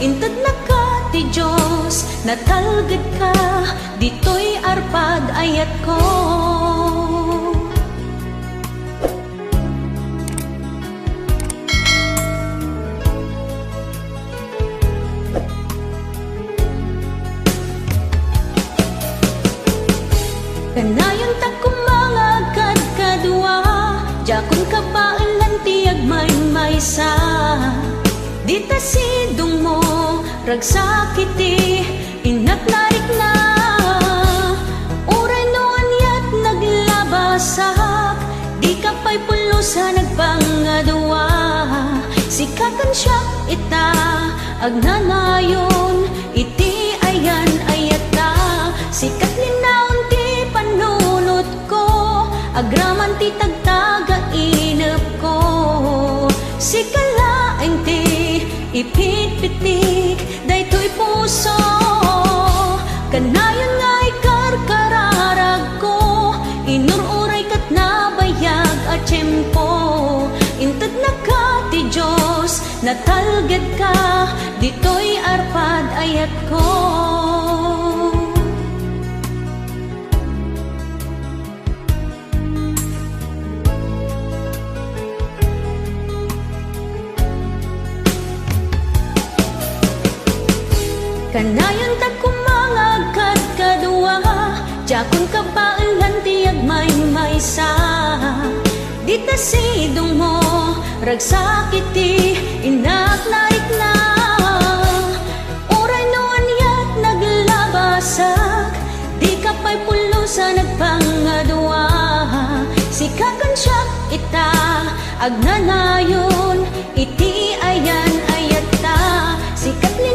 Intednaka ti Dios, natalgedka ditoy arpad ayatko. Kanayon ta koma nga agkadkadua, diakon kabaelan ti agmaymaysa. Dita sidong mo, ragsak iti innak narikna. Uray no aniat naglabasak, dika pay pulos a nagpangadua. Sika ken siak ita, agnanayon iti ayan-ayatta. Sika ket linaon ti panunotko, agraman ti tagtagainepko. Sika laeng ti ipitpitik daytoy puso. Kanayon nga ikarkararagko, inur-uray ket nabayag a tiempo. Intednaka ti Dios, natalgedka ditoy arpad ayatko. Kanayon ta koma nga agkadkadua, diakon kabaelan ti agmaymaysa. Dita sidong mo, ragsak iti innak narikna. Uray no aniat naglabasak, dika pay pulos a nagpangadua. Sika ken siak ita, agnanayon iti ayan-ayatta. Sika ket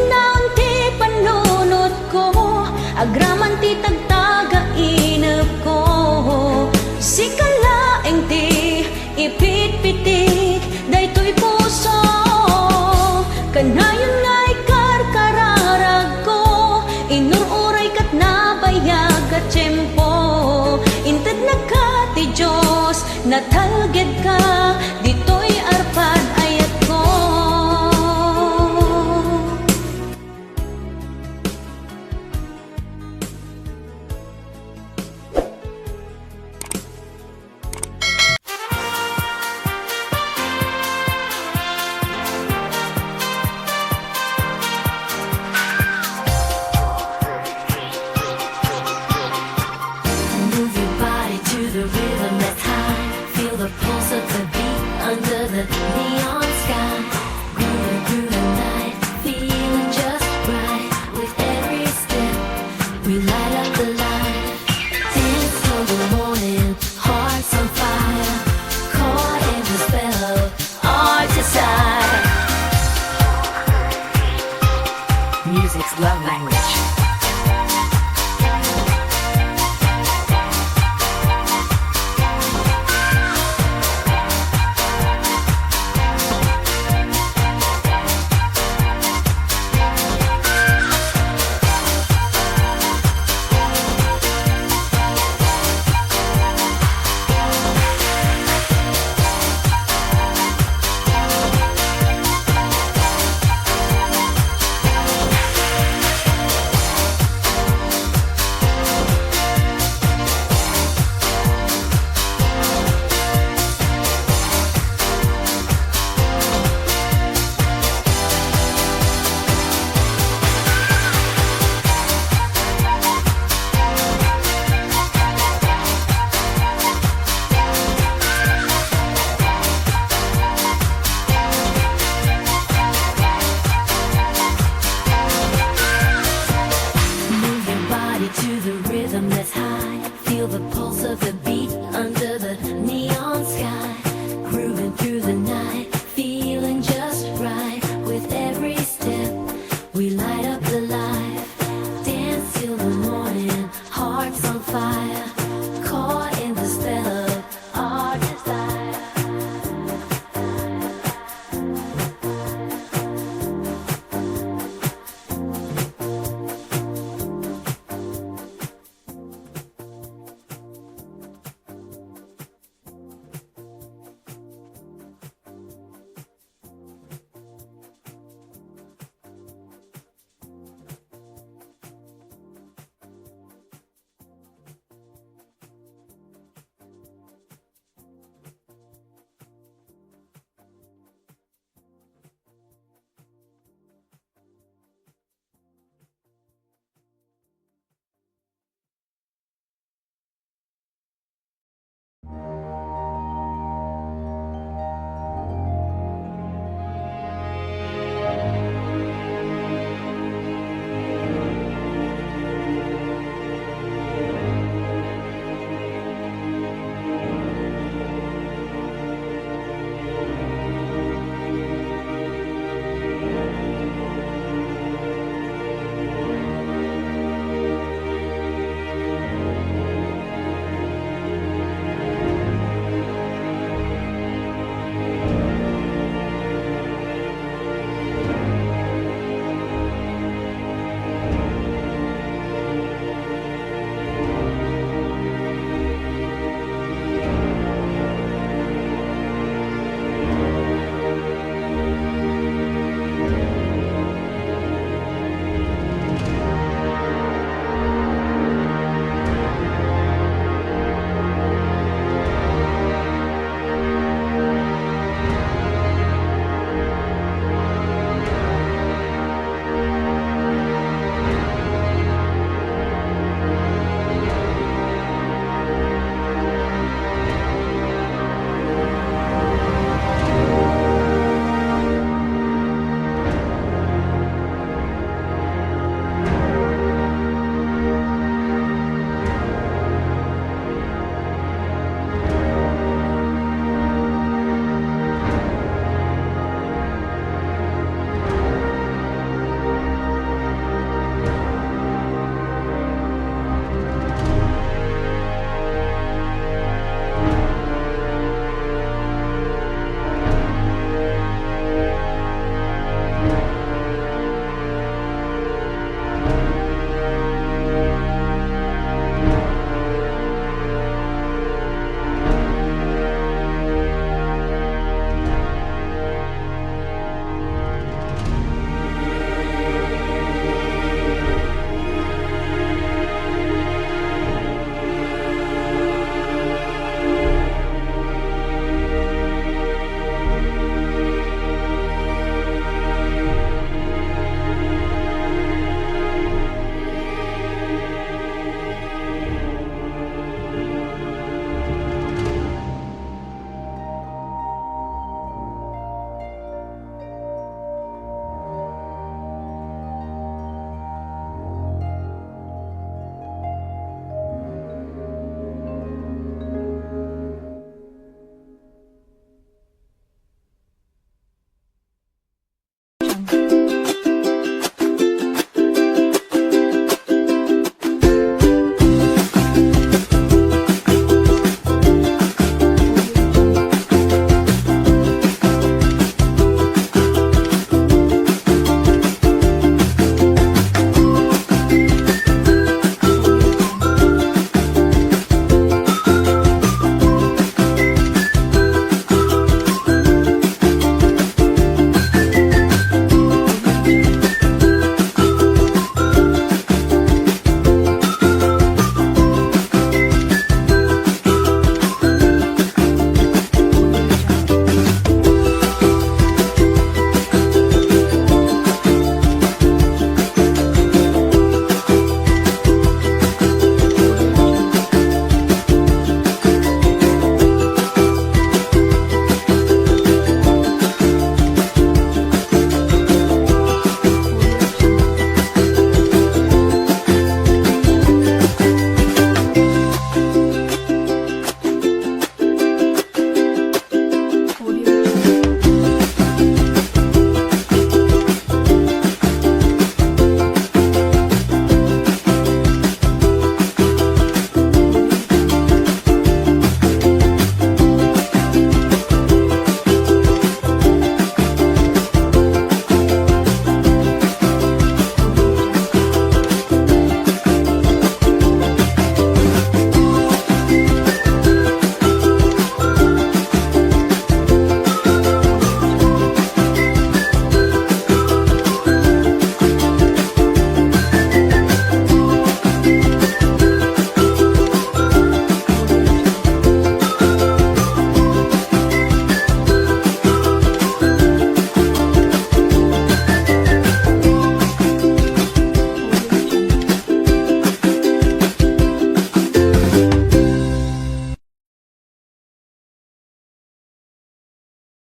Kanayon nga ikarkararagko, inur-uray ket nabayag a tiempo. Intedna ka ti Dios, natalgedka, ditoy arpad ayatko. Move your body to the rhythm that's high. Feel the pulse of the beat under the neon sky. Moving through the night, feeling just right. With every step, we light up the light. Dance till the morning, hearts on fire. Caught in the spell of our desire. Music's love language.